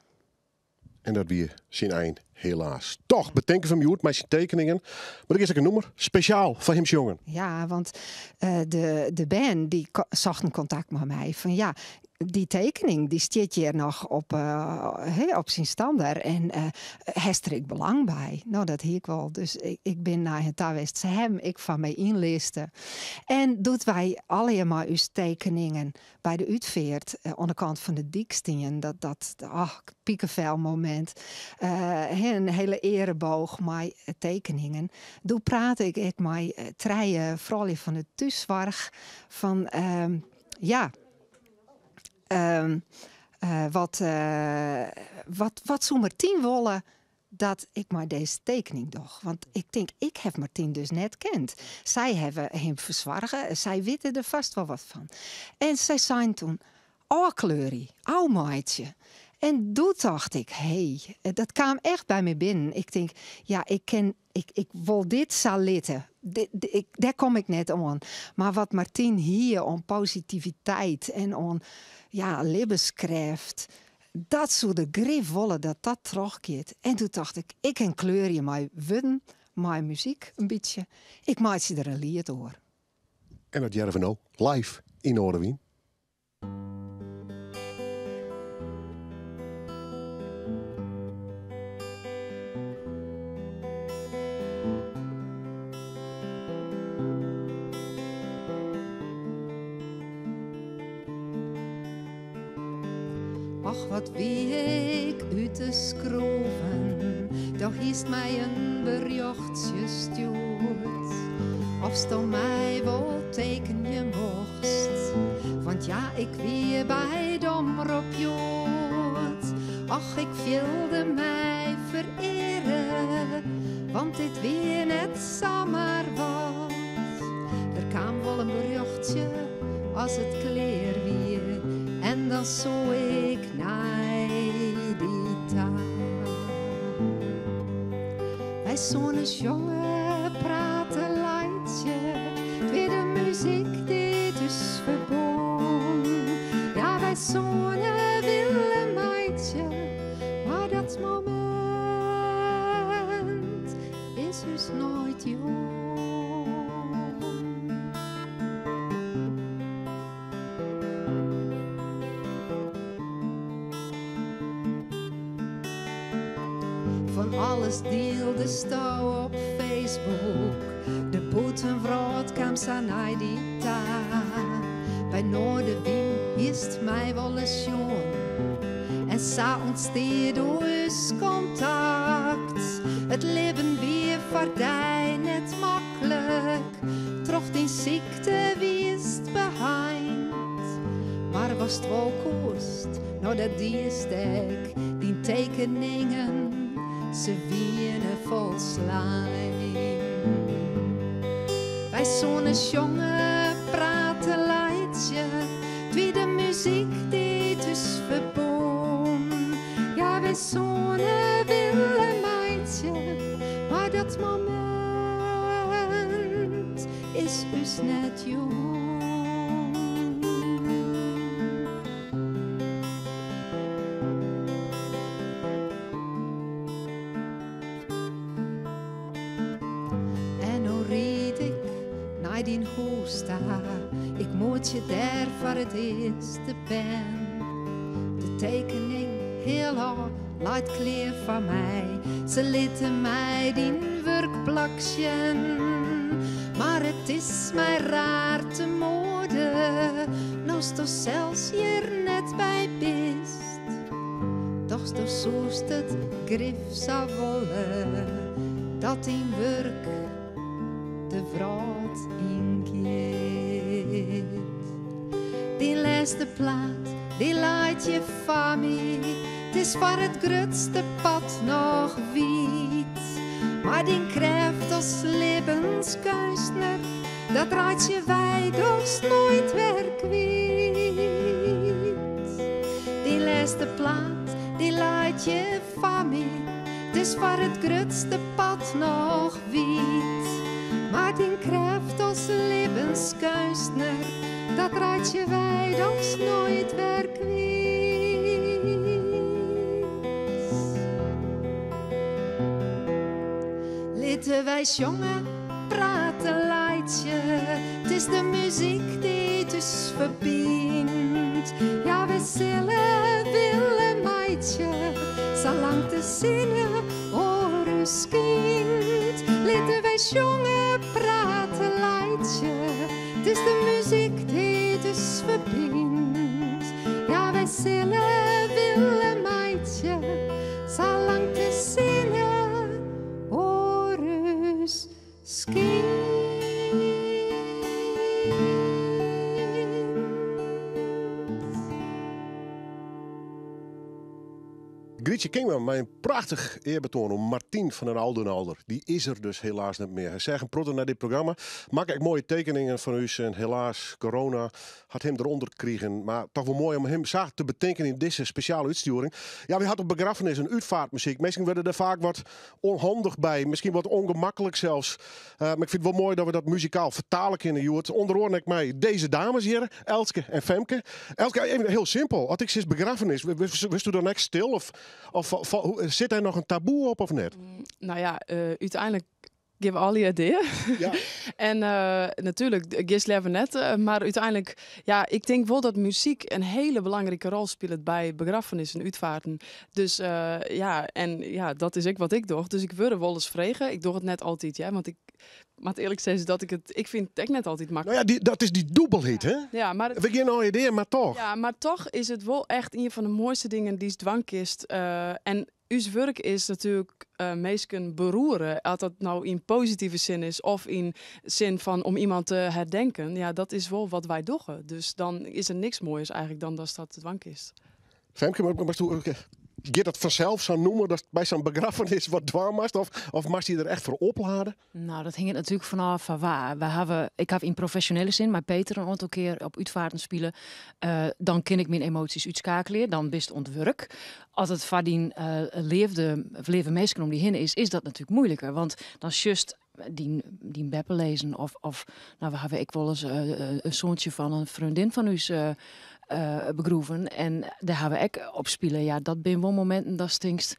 [SPEAKER 1] En dat wie syn ein, helaas. Toch betinke we him hjoed mei syn tekeningen. Mar der is ek in nûmer spesjaal foar him sjongen.
[SPEAKER 8] Ja, want de bern dy sochten kontakt mei my fan ja, dy tekening dy stiet hjir noch op syn stander en hast der ek belang by? No, dat hie ik wol. Dus ik bin nei him ta west. Se hawwe him ek foar my ynliste. En doe't wy allegear mei ús tekeningen by de útfeart oan de kant fan de dyk stien, dat, dat, oh, pikefelmomint, in hele eareboog mei tekeningen. Doe prate ik ek mei trije froulju fan de thússoarch fan, ja, wat, wat, wat soe Martien wolle dat ik mei dizze tekening doch? Want ik tink, ik haw Martien dus net kend. Sy hawwe him fersoarge, sy witte der fêst wol wat fan. En sy seinen toen, ôfkleurje, ôfmeitsje. En doe tocht ik, hé, dat kaam echt by my binnen. Ik tink, ja, ik kin, ik, ik wol dit sa litte. Dêr kom ik net oan. Mar wat Martien hie oan positiviteit en oan, ja, libbenskrêft, dat soe er grif wolle dat dat trochgiet. En doe tocht ik, ik kin kleurje mei wurden, mei muzyk in bytsje. Ik meitsje der in liet oer.
[SPEAKER 1] En dat hearre we no live yn Noardewyn.
[SPEAKER 3] Och wat wie ik út de skroeven, do hiest my in berjochtsje stjoerd. Oftsto my wol tekenje mochtst, want ja, ik wie by de Omrop hjoed. Och, ik fielde my fereare, want dit wie net samar wat.
[SPEAKER 8] wol in berjochtsje as it klear wie en dan soe ik nei dy ta. Wy soene sjonge, prate, laitsje, it wie de muzyk dy't ús ferbûn. Ja, wy soene wille meitsje, mar dat momint is ús noait jûn. Fan alles dieldesto op Facebook, de bûtenwrâld kaam sa nei dy ta. By Noardewyn hiest my wolris sjoen en sa ûntstie doe ús kontakt. It libben wie foar dy net maklik, troch dyn sykte wiest beheind. Mar watst wol koest, no dat diest ek, dyn tekeningen, se wiene folslein. Wy soene sjonge, prate, laitsje, it wie de muzyk dy't ús ferbûn. Ja, wy soene wille meitsje, mar dat momint is ús net jûn. En no ried ik nei dyn hûs ta, ik moetsje dêr foar it earst de bern. De tekening heal ôf leit klear foar my, se litte my dyn wurkplak sjen. Mar it is my raar te moade, no'tsto sels hjir net by bist. Dochs do soest it grif sa wolle, dat dyn wurk de wrâld yngiet. Dyn lêste plaat, dy leit hjir foar my, it is foar it grutste part noch wyt. Mar dyn krêft as libbenskeunstner, dat reitsje wy dochs noait wer kwyt. Dyn lêste plaat, dy leit hjir foar my, it is foar it grutste part noch wyt. Mar dyn krêft as libbenskeunstner, dat reitsje wy dochs noait wer kwyt. Litte wy sjonge, prate, laitsje, it is de muzyk dy't ús ferbynt. Ja, wy sille wille meitsje, salang't de sinne oer ús skynt. Litte wy sjonge, prate, laitsje, it is de muzyk dy't ús ferbynt. Ja, wy sille wille meitsje, salang't de sinne oer ús skynt.
[SPEAKER 1] Grytsje Kingma mei in prachtich earbetoan oan Martien van den Oudenalder. Dy is der dus helaas net mear. Hy seach in protte nei dit programma, makke ek moaie tekeningen fan ús en helaas, corona hat him derûnder krigen. Mar toch wol moai om him sa te betinken yn dizze spesjale útstjoering. Ja, wy hat op begraffenis en útfaartmuzyk. Minsken wurde der faak wat ûnhandich by, miskien wat ûngemaklik sels. Mar ik fyn it wol moai dat we dat muzikaal fertale kinne hjoed. Ûnder oaren ek mei dizze dames hjir, Elske en Femke. Elske, even hiel simpel, as ik sis begraffenis, wurdst do dan ek stil of, of, of sit dêr noch in taboe op of net?
[SPEAKER 9] Nou ja, úteinlik gean we allegear dea. En natuerlik, giest leaver net, mar úteinlik, ja, ik tink wol dat muzyk in hiele belangrike rol spilet by begraffenissen, útfaarten. Dus ja, en ja, dat is ek wat ik doch. Dus ik wurd wolris frege. Ik doch it net altyd, hear, want ik moat earlik sizze dat ik it, ik fyn it ek net altyd maklik.
[SPEAKER 1] Nou ja, dat is dy dûbelheid, hè?
[SPEAKER 9] Ja, mar
[SPEAKER 1] We gean allegear dea, mar toch.
[SPEAKER 9] Ja, mar toch is it wol echt ien fan de moaiste dingen dy'tst dwaan kinst. En ús wurk is natuerlik minsken beroere, as dat no yn positive sin is of yn sin fan om iemand te herdenken. Ja, dat is wol wat wy dogge. Dus dan is der niks moaiers eigentlik dan datst dat dwaan kinst.
[SPEAKER 1] Femke, moatst do. Giet dat fansels, sa'n nûmer, datst by sa'n begraffenis wat dwaan moatst? Of moatst dy der echt foar oplade?
[SPEAKER 10] Nou, dat hinget natuerlik fanôf fan wa. Wy hawwe, ik haw yn profesjonele sin mei Peter in oantal kear op útfaarten spile. Dan kin ik myn emoasjes útskeakelje, dan bist oan it wurk. As it foar dyn leafde, of leave minsken om dy hinne is, is dat natuerlik muoiliker. Want dan sjochst dyn beppe lizzen of nou, we hawwe ek wolris in soantsje fan in freondin fan ús begroeven en dêr hawwe we ek op spile. Ja, dat binne wol mominten datst tinkst,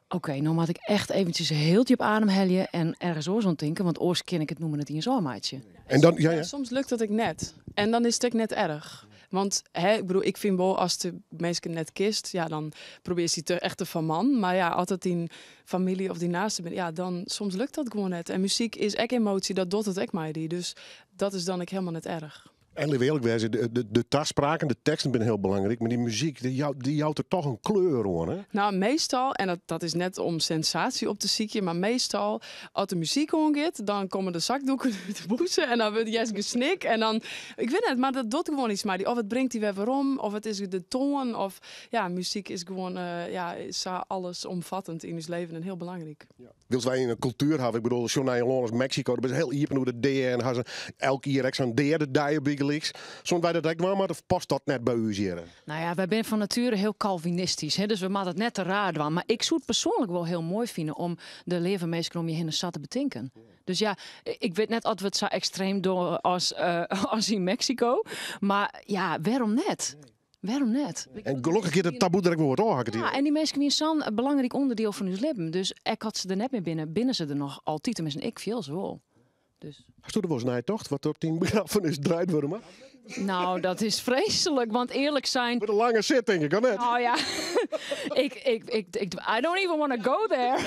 [SPEAKER 10] oké, no moat ik echt eventsjes hiel djip ademhelje en ergens oars oan tinke, want oars kin ik it nûmer net iens ôfmeitsje.
[SPEAKER 1] En dan, ja, ja.
[SPEAKER 9] Soms lukt dat ek net. En dan is it ek net erch. Want hè, ik bedoel, ik fyn wol as de minsken net kinst, ja, dan probearst dy te echt te fermannen. Mar ja, as it dyn famylje of dyn naasten binne, ja, dan soms lukt dat gewoan net. En muzyk is ek emoasje, dat docht it ek mei dy. Dus dat is dan ek hielendal net erch.
[SPEAKER 1] En litte we earlik wêze, de taspraken, de teksten binne hiel belangryk, mar dy muzyk, dy jout der toch in kleur oan, hè?
[SPEAKER 9] Nou, meastal, en dat is net om sensaasje op te sykjen, mar meastal as de muzyk oangiet, dan komme de sakdoeken út de bûse en dan wurdt hearst gesnik en dan, ik wit net, mar dat docht gewoan iets mei dy. Of it bringt dy wer werom, of it is de toan, of ja, muzyk is gewoan, ja, sa allesomvattend yn ús leven en hiel belangryk.
[SPEAKER 1] Wylst wy in kultuer hawwe, ik bedoel, sjoch nei in lân as Meksiko, dêr binne se hiel iepen oer de dea en ha se elk jier ek sa'n deadedei bygelyks. Soene wy dat ek dwaan moatte of past dat net by ús hjir?
[SPEAKER 10] Nou ja, wy binne fan natuere hiel kalvinistysk, hè, dus we moatte it net te raar dwaan. Mar ik soe it persoanlik wol hiel moai fine om de leave minsken om je hinne sa te betinken. Dus ja, ik wit net oft we it sa ekstreem dogge as yn Meksiko, mar ja, wêrom net? Wêrom net?
[SPEAKER 1] En gelokkich giet it taboe der ek wol wat ôf, ha ik it
[SPEAKER 10] Ja,
[SPEAKER 1] idee.
[SPEAKER 10] en dy minsken wiene sa'n belangryk ûnderdiel fan ús libben. Dus ek as se der net mear binne, binne se der noch altyd. Teminsten, ik fiel se wol. Dus.
[SPEAKER 1] Hasto der wolris nei tocht wat op dyn begraffenis draaid wurde moat?
[SPEAKER 10] Nou, dat is freeslik, want earlik sein...
[SPEAKER 1] Wurdt in lange sit, tink ik, of net?
[SPEAKER 10] Oh ja, ik, I don't even want to go there.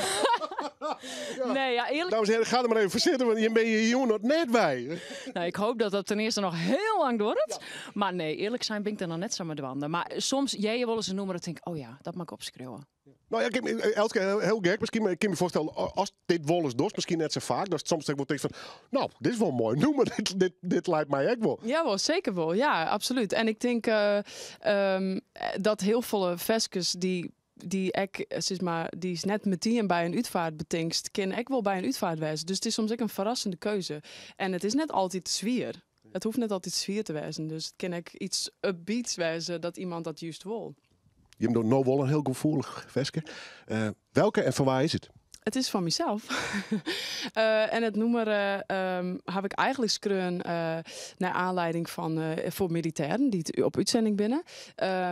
[SPEAKER 10] Nee, ja, earlik...
[SPEAKER 1] Dames en heren, ga der mar even foar sitte, want hjir binne je jûn noch net by.
[SPEAKER 10] Nou, ik hoop dat dat ten earste noch hiel lang duorret. Mar nee, earlik sein bin ik der noch net sa mei dwaande. Mar soms hear je wolris in nûmer en tink, oh ja, dat moat ik opskriuwe.
[SPEAKER 1] Nou ja, ik, Elske, hiel gek miskien, mar ik kin my foarstelle, ast dit wolris dochst, miskien net sa faak, datst soms ek wol tinkst fan, nou, dit is wol in moai nûmer, dit leit my ek wol.
[SPEAKER 9] Jawol, seker wol. Ja, absolút. En ik tink dat hiel folle ferskes dy't ek, sis mar, dy'tst net metien by in útfaart betinkst, kin ek wol by in útfaart wêze. Dus it is soms ek in ferrassende keuze. En it is net altyd swier. It hoecht net altyd swier te wêzen. Dus it kin ek iets upbeats wêze dat iemand dat just wol.
[SPEAKER 1] Jim dogge no wol in hiel gefoelich ferske. Welke en fan wa is it?
[SPEAKER 9] It is fan mysels. En it nûmer haw ik eigenlik skreaun nei oanlieding fan foar militêren dy't op útsending binne.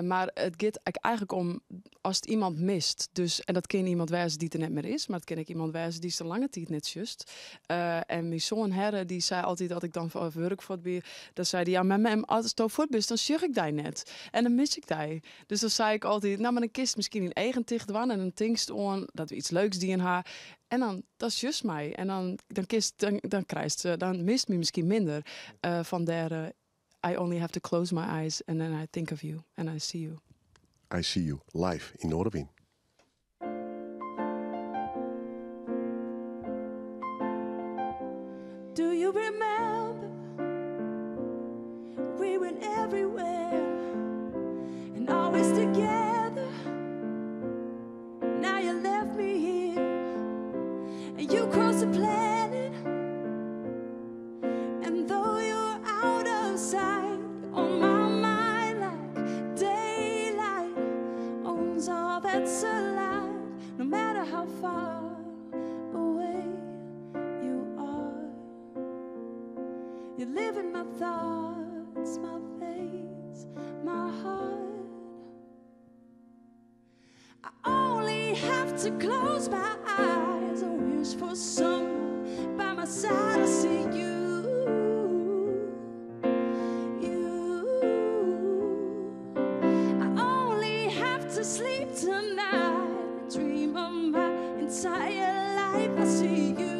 [SPEAKER 9] Mar it giet ek eigenlik om ast iemand mist. Dus, en dat kin iemand wêze dy't der net mear is, mar it kin ek iemand wêze dy'tst in lange tiid net sjochst. En myn soan Herre dy sei altyd as ik dan foar wurk fuort wie, dan sei dy, ja, mar mem, asto fuort bist, dan sjoch ik dy net. En dan mis ik dy. Dus dan sei ik altyd, nou, mar dan kinst miskien dyn eagen ticht dwaan en dan tinkst oan dat we iets leuks dien ha. En dan, dan sjochst my. En dan, dan kinst, dan, dan krijst, dan mist my miskien minder. Fandêr, I only have to close my eyes and then I think of you and I see you.
[SPEAKER 1] I see you live yn Noardewyn.
[SPEAKER 3] Do you remember we went everywhere and always together? Now you left me here and you crossed the planet. And though you're out of sight, you're on my mind like daylight owns all that's alive, no matter how far away you are. You live in my thoughts, my veins, my heart. I only have to close my eyes and wish for someone by my side to see you. You. I only have to sleep tonight, dream of my entire life. I see you.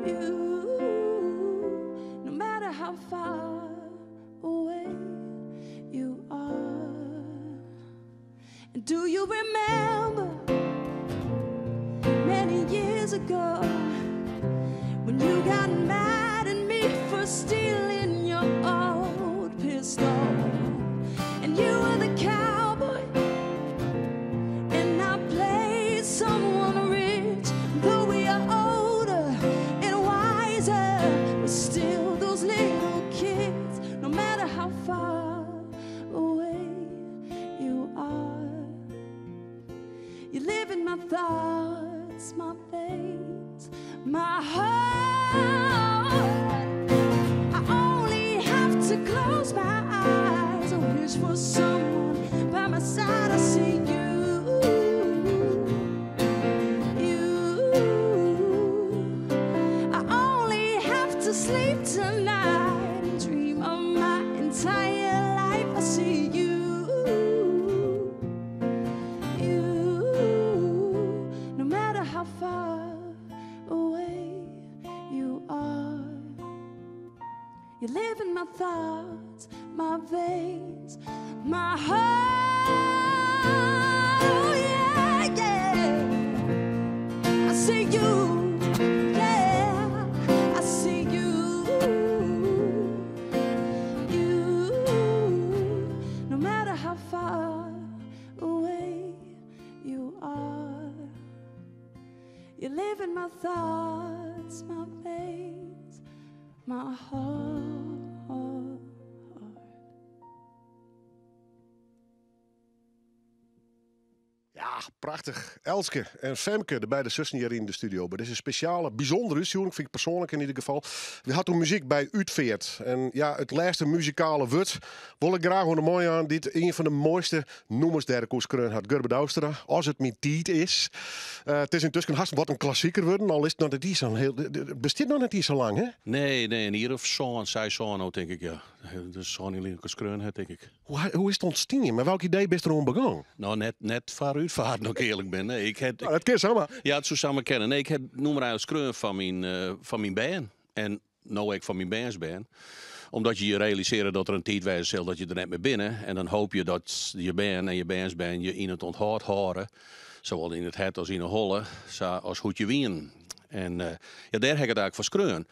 [SPEAKER 3] You. No matter how far away you are. And do you remember many years ago when you got mad at me for stealing your old pistol? And you were the cowboy thoughts, my veins, my heart. I only have to close my eyes and wish for someone by my side. I see you. You. I only have to sleep tonight and dream of my entire life. I see you. You. No matter how far away you are, you live in my thoughts, my veins, my heart. Oh, yeah, yeah. I see you. Yeah, I see you. You. No matter how far away you are, you live in my thoughts, my veins, my heart.
[SPEAKER 1] Ja, prachtig. Elske en Femke, de beide zussen hier in de studio. Maar dit is een speciale, bijzondere uitzending, vind ik persoonlijk in ieder geval. We hadden toen muziek bij Utveert. En ja, het laatste muzikale woord wil ik graag een mooi aan. Dit een van de mooiste noemers der koers had Gurbe Douwstra. Als het mijn tijd is. Het is intussen haast wat een klassieker worden. Al is het nog net iets zo heel, het bestaat nog net iets zo lang, hè?
[SPEAKER 11] Nee, nee, en hier of zo'n, zij zo'n, nou, denk ik, ja. Dus zo'n in skreun, hè, denk ik.
[SPEAKER 1] Hoe is het ontstaan? Maar welk idee ben je erom begonnen?
[SPEAKER 11] Nou, net voor uitvaart, nog eerlijk ben. Nee, ik heb,
[SPEAKER 1] Nou, dat kun je zomaar.
[SPEAKER 11] Ja, het zou samen kennen. Nee, ik heb noem maar eigenlijk skreun van mijn band. En nou ik van mijn bandsband. Omdat je je realiseert dat er een tijd wijze zal dat je er net mee binnen. En dan hoop je dat je band en je bandsband je in het onthoud horen. Zowel in het het als in de holle, zo als goed je wien. En ja, daar heb ik het eigenlijk voor skreun.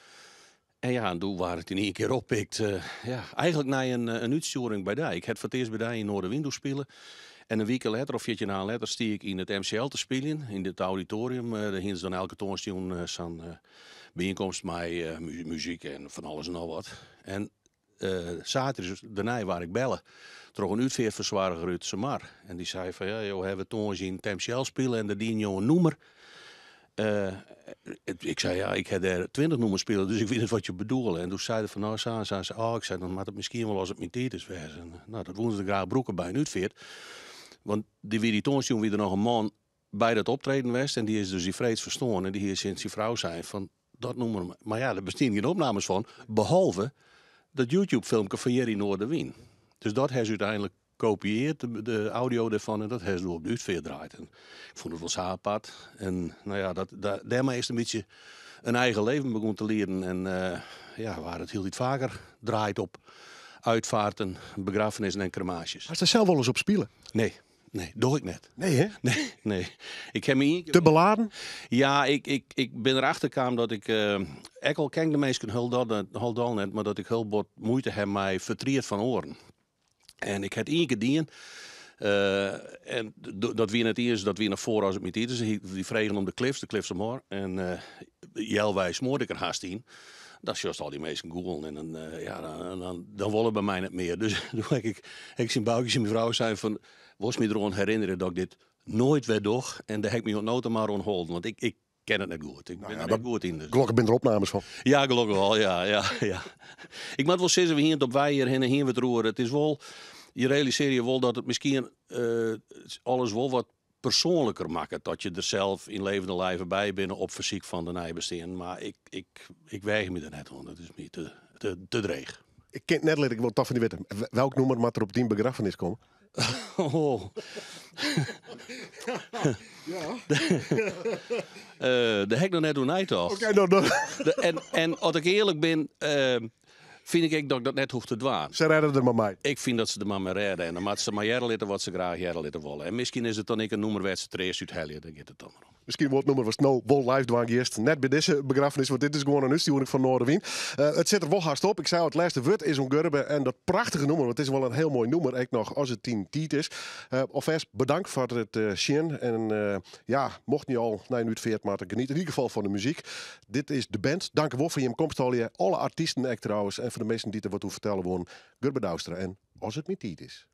[SPEAKER 11] En ja, en toen waar het in één keer oppikt. Ja, eigenlijk na een uitsturing bij die. Ik had voor het eerst bij die in Noorderwind spelen. En een week later, of 14 jaar later, stie ik in het MCL te spelen. In het auditorium. Daar hingen ze dan elke toonstjoen zo'n bijeenkomst met muziek en van alles en nog wat. En zaterdag daarna waar ik bellen. Troch een uitveerverzorger uit Samar. En die zei van, ja, joh, hebben we toons in het MCL spelen en daar dien je een noemer. Ik zei, ja, ik heb daar 20 noemers spelen, dus ik weet niet wat je bedoelt. En toen zeiden van, nou, zei ze, oh, ik zei, dan moet het misschien wel als het mijn tijd is wezen. En nou, dat woenden ze graag broeken bij een uitveert. Want die wie die toonstjoen wie er nog een man bij dat optreden was. En die is dus die vrees verstoren. En die hier sinds die vrouw zijn van, dat noemen we. Maar ja, er bestaan geen opnames van. Behalve dat YouTube-filmpje van Jerry Noardewyn. Dus dat heeft ze uiteindelijk gekopieerd, de audio daarvan. En dat heeft ze op de uitveer draait. En ik vond het wel zo apart. En nou ja, daarmee is het een beetje een eigen leven begon te leren. En ja, waar het heel iets vaker draait op uitvaarten, begrafenissen en crematies.
[SPEAKER 1] Had je er zelf wel eens op spelen?
[SPEAKER 11] Nee, nee, doe ik net.
[SPEAKER 1] Nee, hè?
[SPEAKER 11] Nee, nee. Ik heb me één keer
[SPEAKER 1] Te beladen?
[SPEAKER 11] Ja, ik ben erachter gekomen dat ik ik al ken de meesten heel dat, heel dal net, maar dat ik heel bot moeite heb mij vertrierd van oren. En ik had één keer dien. En dat wie net eerst, dat wie naar voren als het niet is. Die vregen om de cliffs, de cliffs omhoog. En jelwijs smoorde ik er haast in. Dat is juist al die mensen googlen en dan ja, dan, dan, dan willen bij mij net meer. Dus toen heb ik zijn buikjes en mijn vrouw zei van, was me erom herinneren dat ik dit nooit weer doe. En daar heb ik me ook nooit maar on hold, want ik ken het net goed. Ik ben er net goed in. Dus.
[SPEAKER 1] Gelukkig ben er opnames van.
[SPEAKER 11] Ja, gelukkig wel. Ja, ja, ja. Ik moet wel zeggen, we hier op wij hier heen en hier wat roeren. Het is wel, je realiseer je wel dat het misschien alles wel wat persoonlijker maakt. Dat je er zelf in levende lijven bij bent op fysiek van de nijbesteen. Maar ik weig me er net aan. Dat is me te dreig.
[SPEAKER 1] Ik ken net, ik wil toch van die weten. Welk nummer moet er op die begrafenis komen?
[SPEAKER 11] Oh.
[SPEAKER 1] Ja.
[SPEAKER 11] De hek nog net hoe night toch?
[SPEAKER 1] Oké, nou, dan.
[SPEAKER 11] En als ik eerlijk ben, vind ik dat ik dat net hoef te dwaan.
[SPEAKER 1] Ze redden er maar mee.
[SPEAKER 11] Ik vind dat ze er maar mee redden. En dan moeten ze maar jaren litten wat ze graag jaren litten willen. En misschien is het dan ik een noemer werd ze het eerst uit Helje. Daar gaat het dan maar om.
[SPEAKER 1] Misschien wordt het nummer was nou wel live dwang eerst. Net bij deze begrafenis, want dit is gewoon een uitsturing van Noardewyn. Het zit er wel hard op. Ik zei al, het laatste woord is om Gurbe. En dat prachtige nummer, want het is wel een heel mooi nummer. Ik nog, als het 10 tiet is. Alvast bedankt voor het zien. En ja, mocht niet al naar een uur veert, maar geniet in ieder geval van de muziek. Dit is de band. Dank u wel voor je komst al je. Alle artiesten ook trouwens. En voor de mensen die er wat toe vertellen wonen. Gurbe Douwstra. En als het niet tiet is.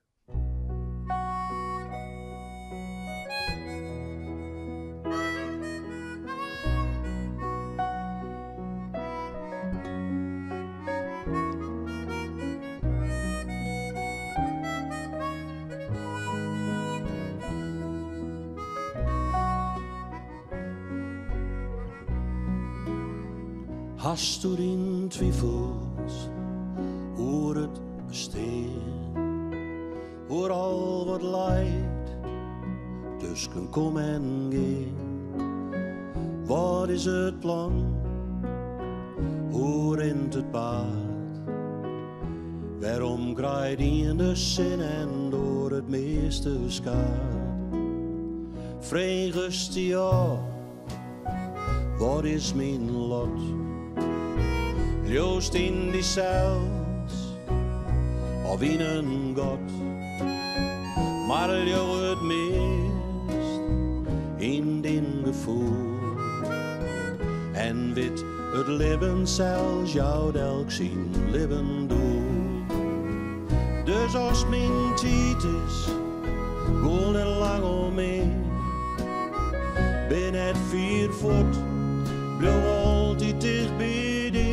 [SPEAKER 4] Hasto dyn twifels oer it bestean, oer al wat leit tusken kom en gean? Wat is it plan? Hoe rint it paad? Wêrom krijt ien de sin en de oar it measte skaad? Fregest dy ôf, wat is myn lot? Leaust yn dysels of yn in God? Mar leau it meast yn dyn gefoel en wit it libben sels jout elk syn libben doel. Dus as myn tiid is, gol net lang om my. Bin net fier fuort, bliuw altyd ticht by dy.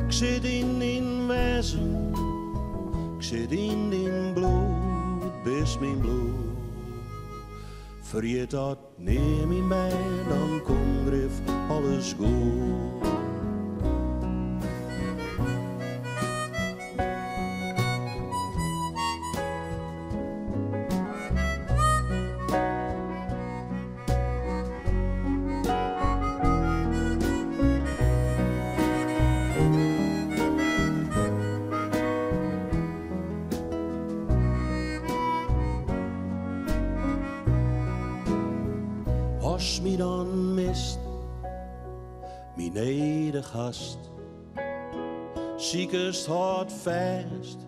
[SPEAKER 4] Ik sit yn dyn wêzen, ik sit yn dyn bloed, bist myn bloed. Ferjit dat nea myn bern, dan komt grif alles goed. Ast my dan mist, my nedich hast, sikest hâldfêst,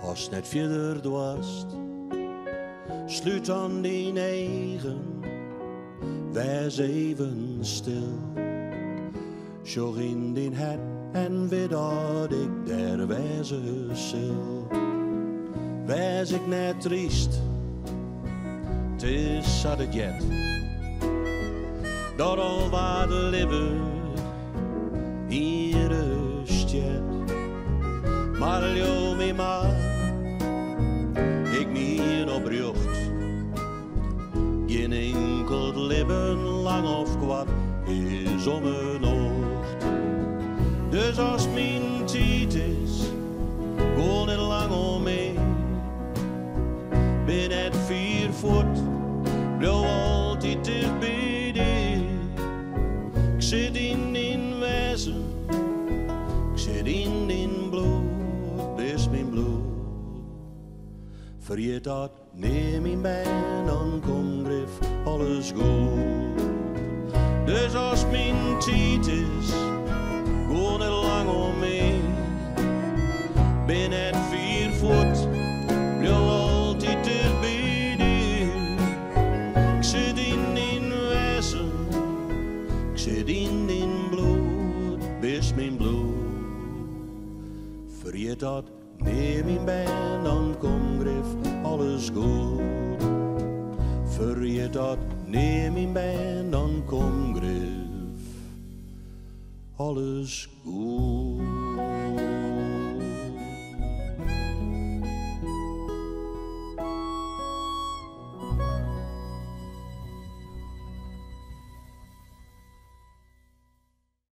[SPEAKER 4] ast net fierder doarst. Slút dan dyn eagen, wês even stil. Sjoch yn dyn hert en wit dat ik dêr wêze sil. Wês ek net tryst, it is sa't it heart. Dat al wa't libbet ienris stjert. Mar leau my mar, ik mien oprjocht. Gjin inkeld libben, lang of koart, is om 'e nocht. Dus as myn tiid is, gol net lang om my. Bin net fier fuort, bliuw altyd ticht by dy. Ik sit yn dyn wêzen, ik sit yn dyn bloed, bist myn bloed. Ferjit dat nea myn bern, dan komt grif alles goed. Dus as myn tiid is, gol net lang om my. Bin net fier fuort, bliuw altyd ticht by dy. Ik sit yn dyn wêzen, ik sit yn dyn bloed, bist myn bloed. Ferjit dat nea myn bern, dan komt grif alles goed. Ferjit dat nea myn bern, dan komt grif alles goed.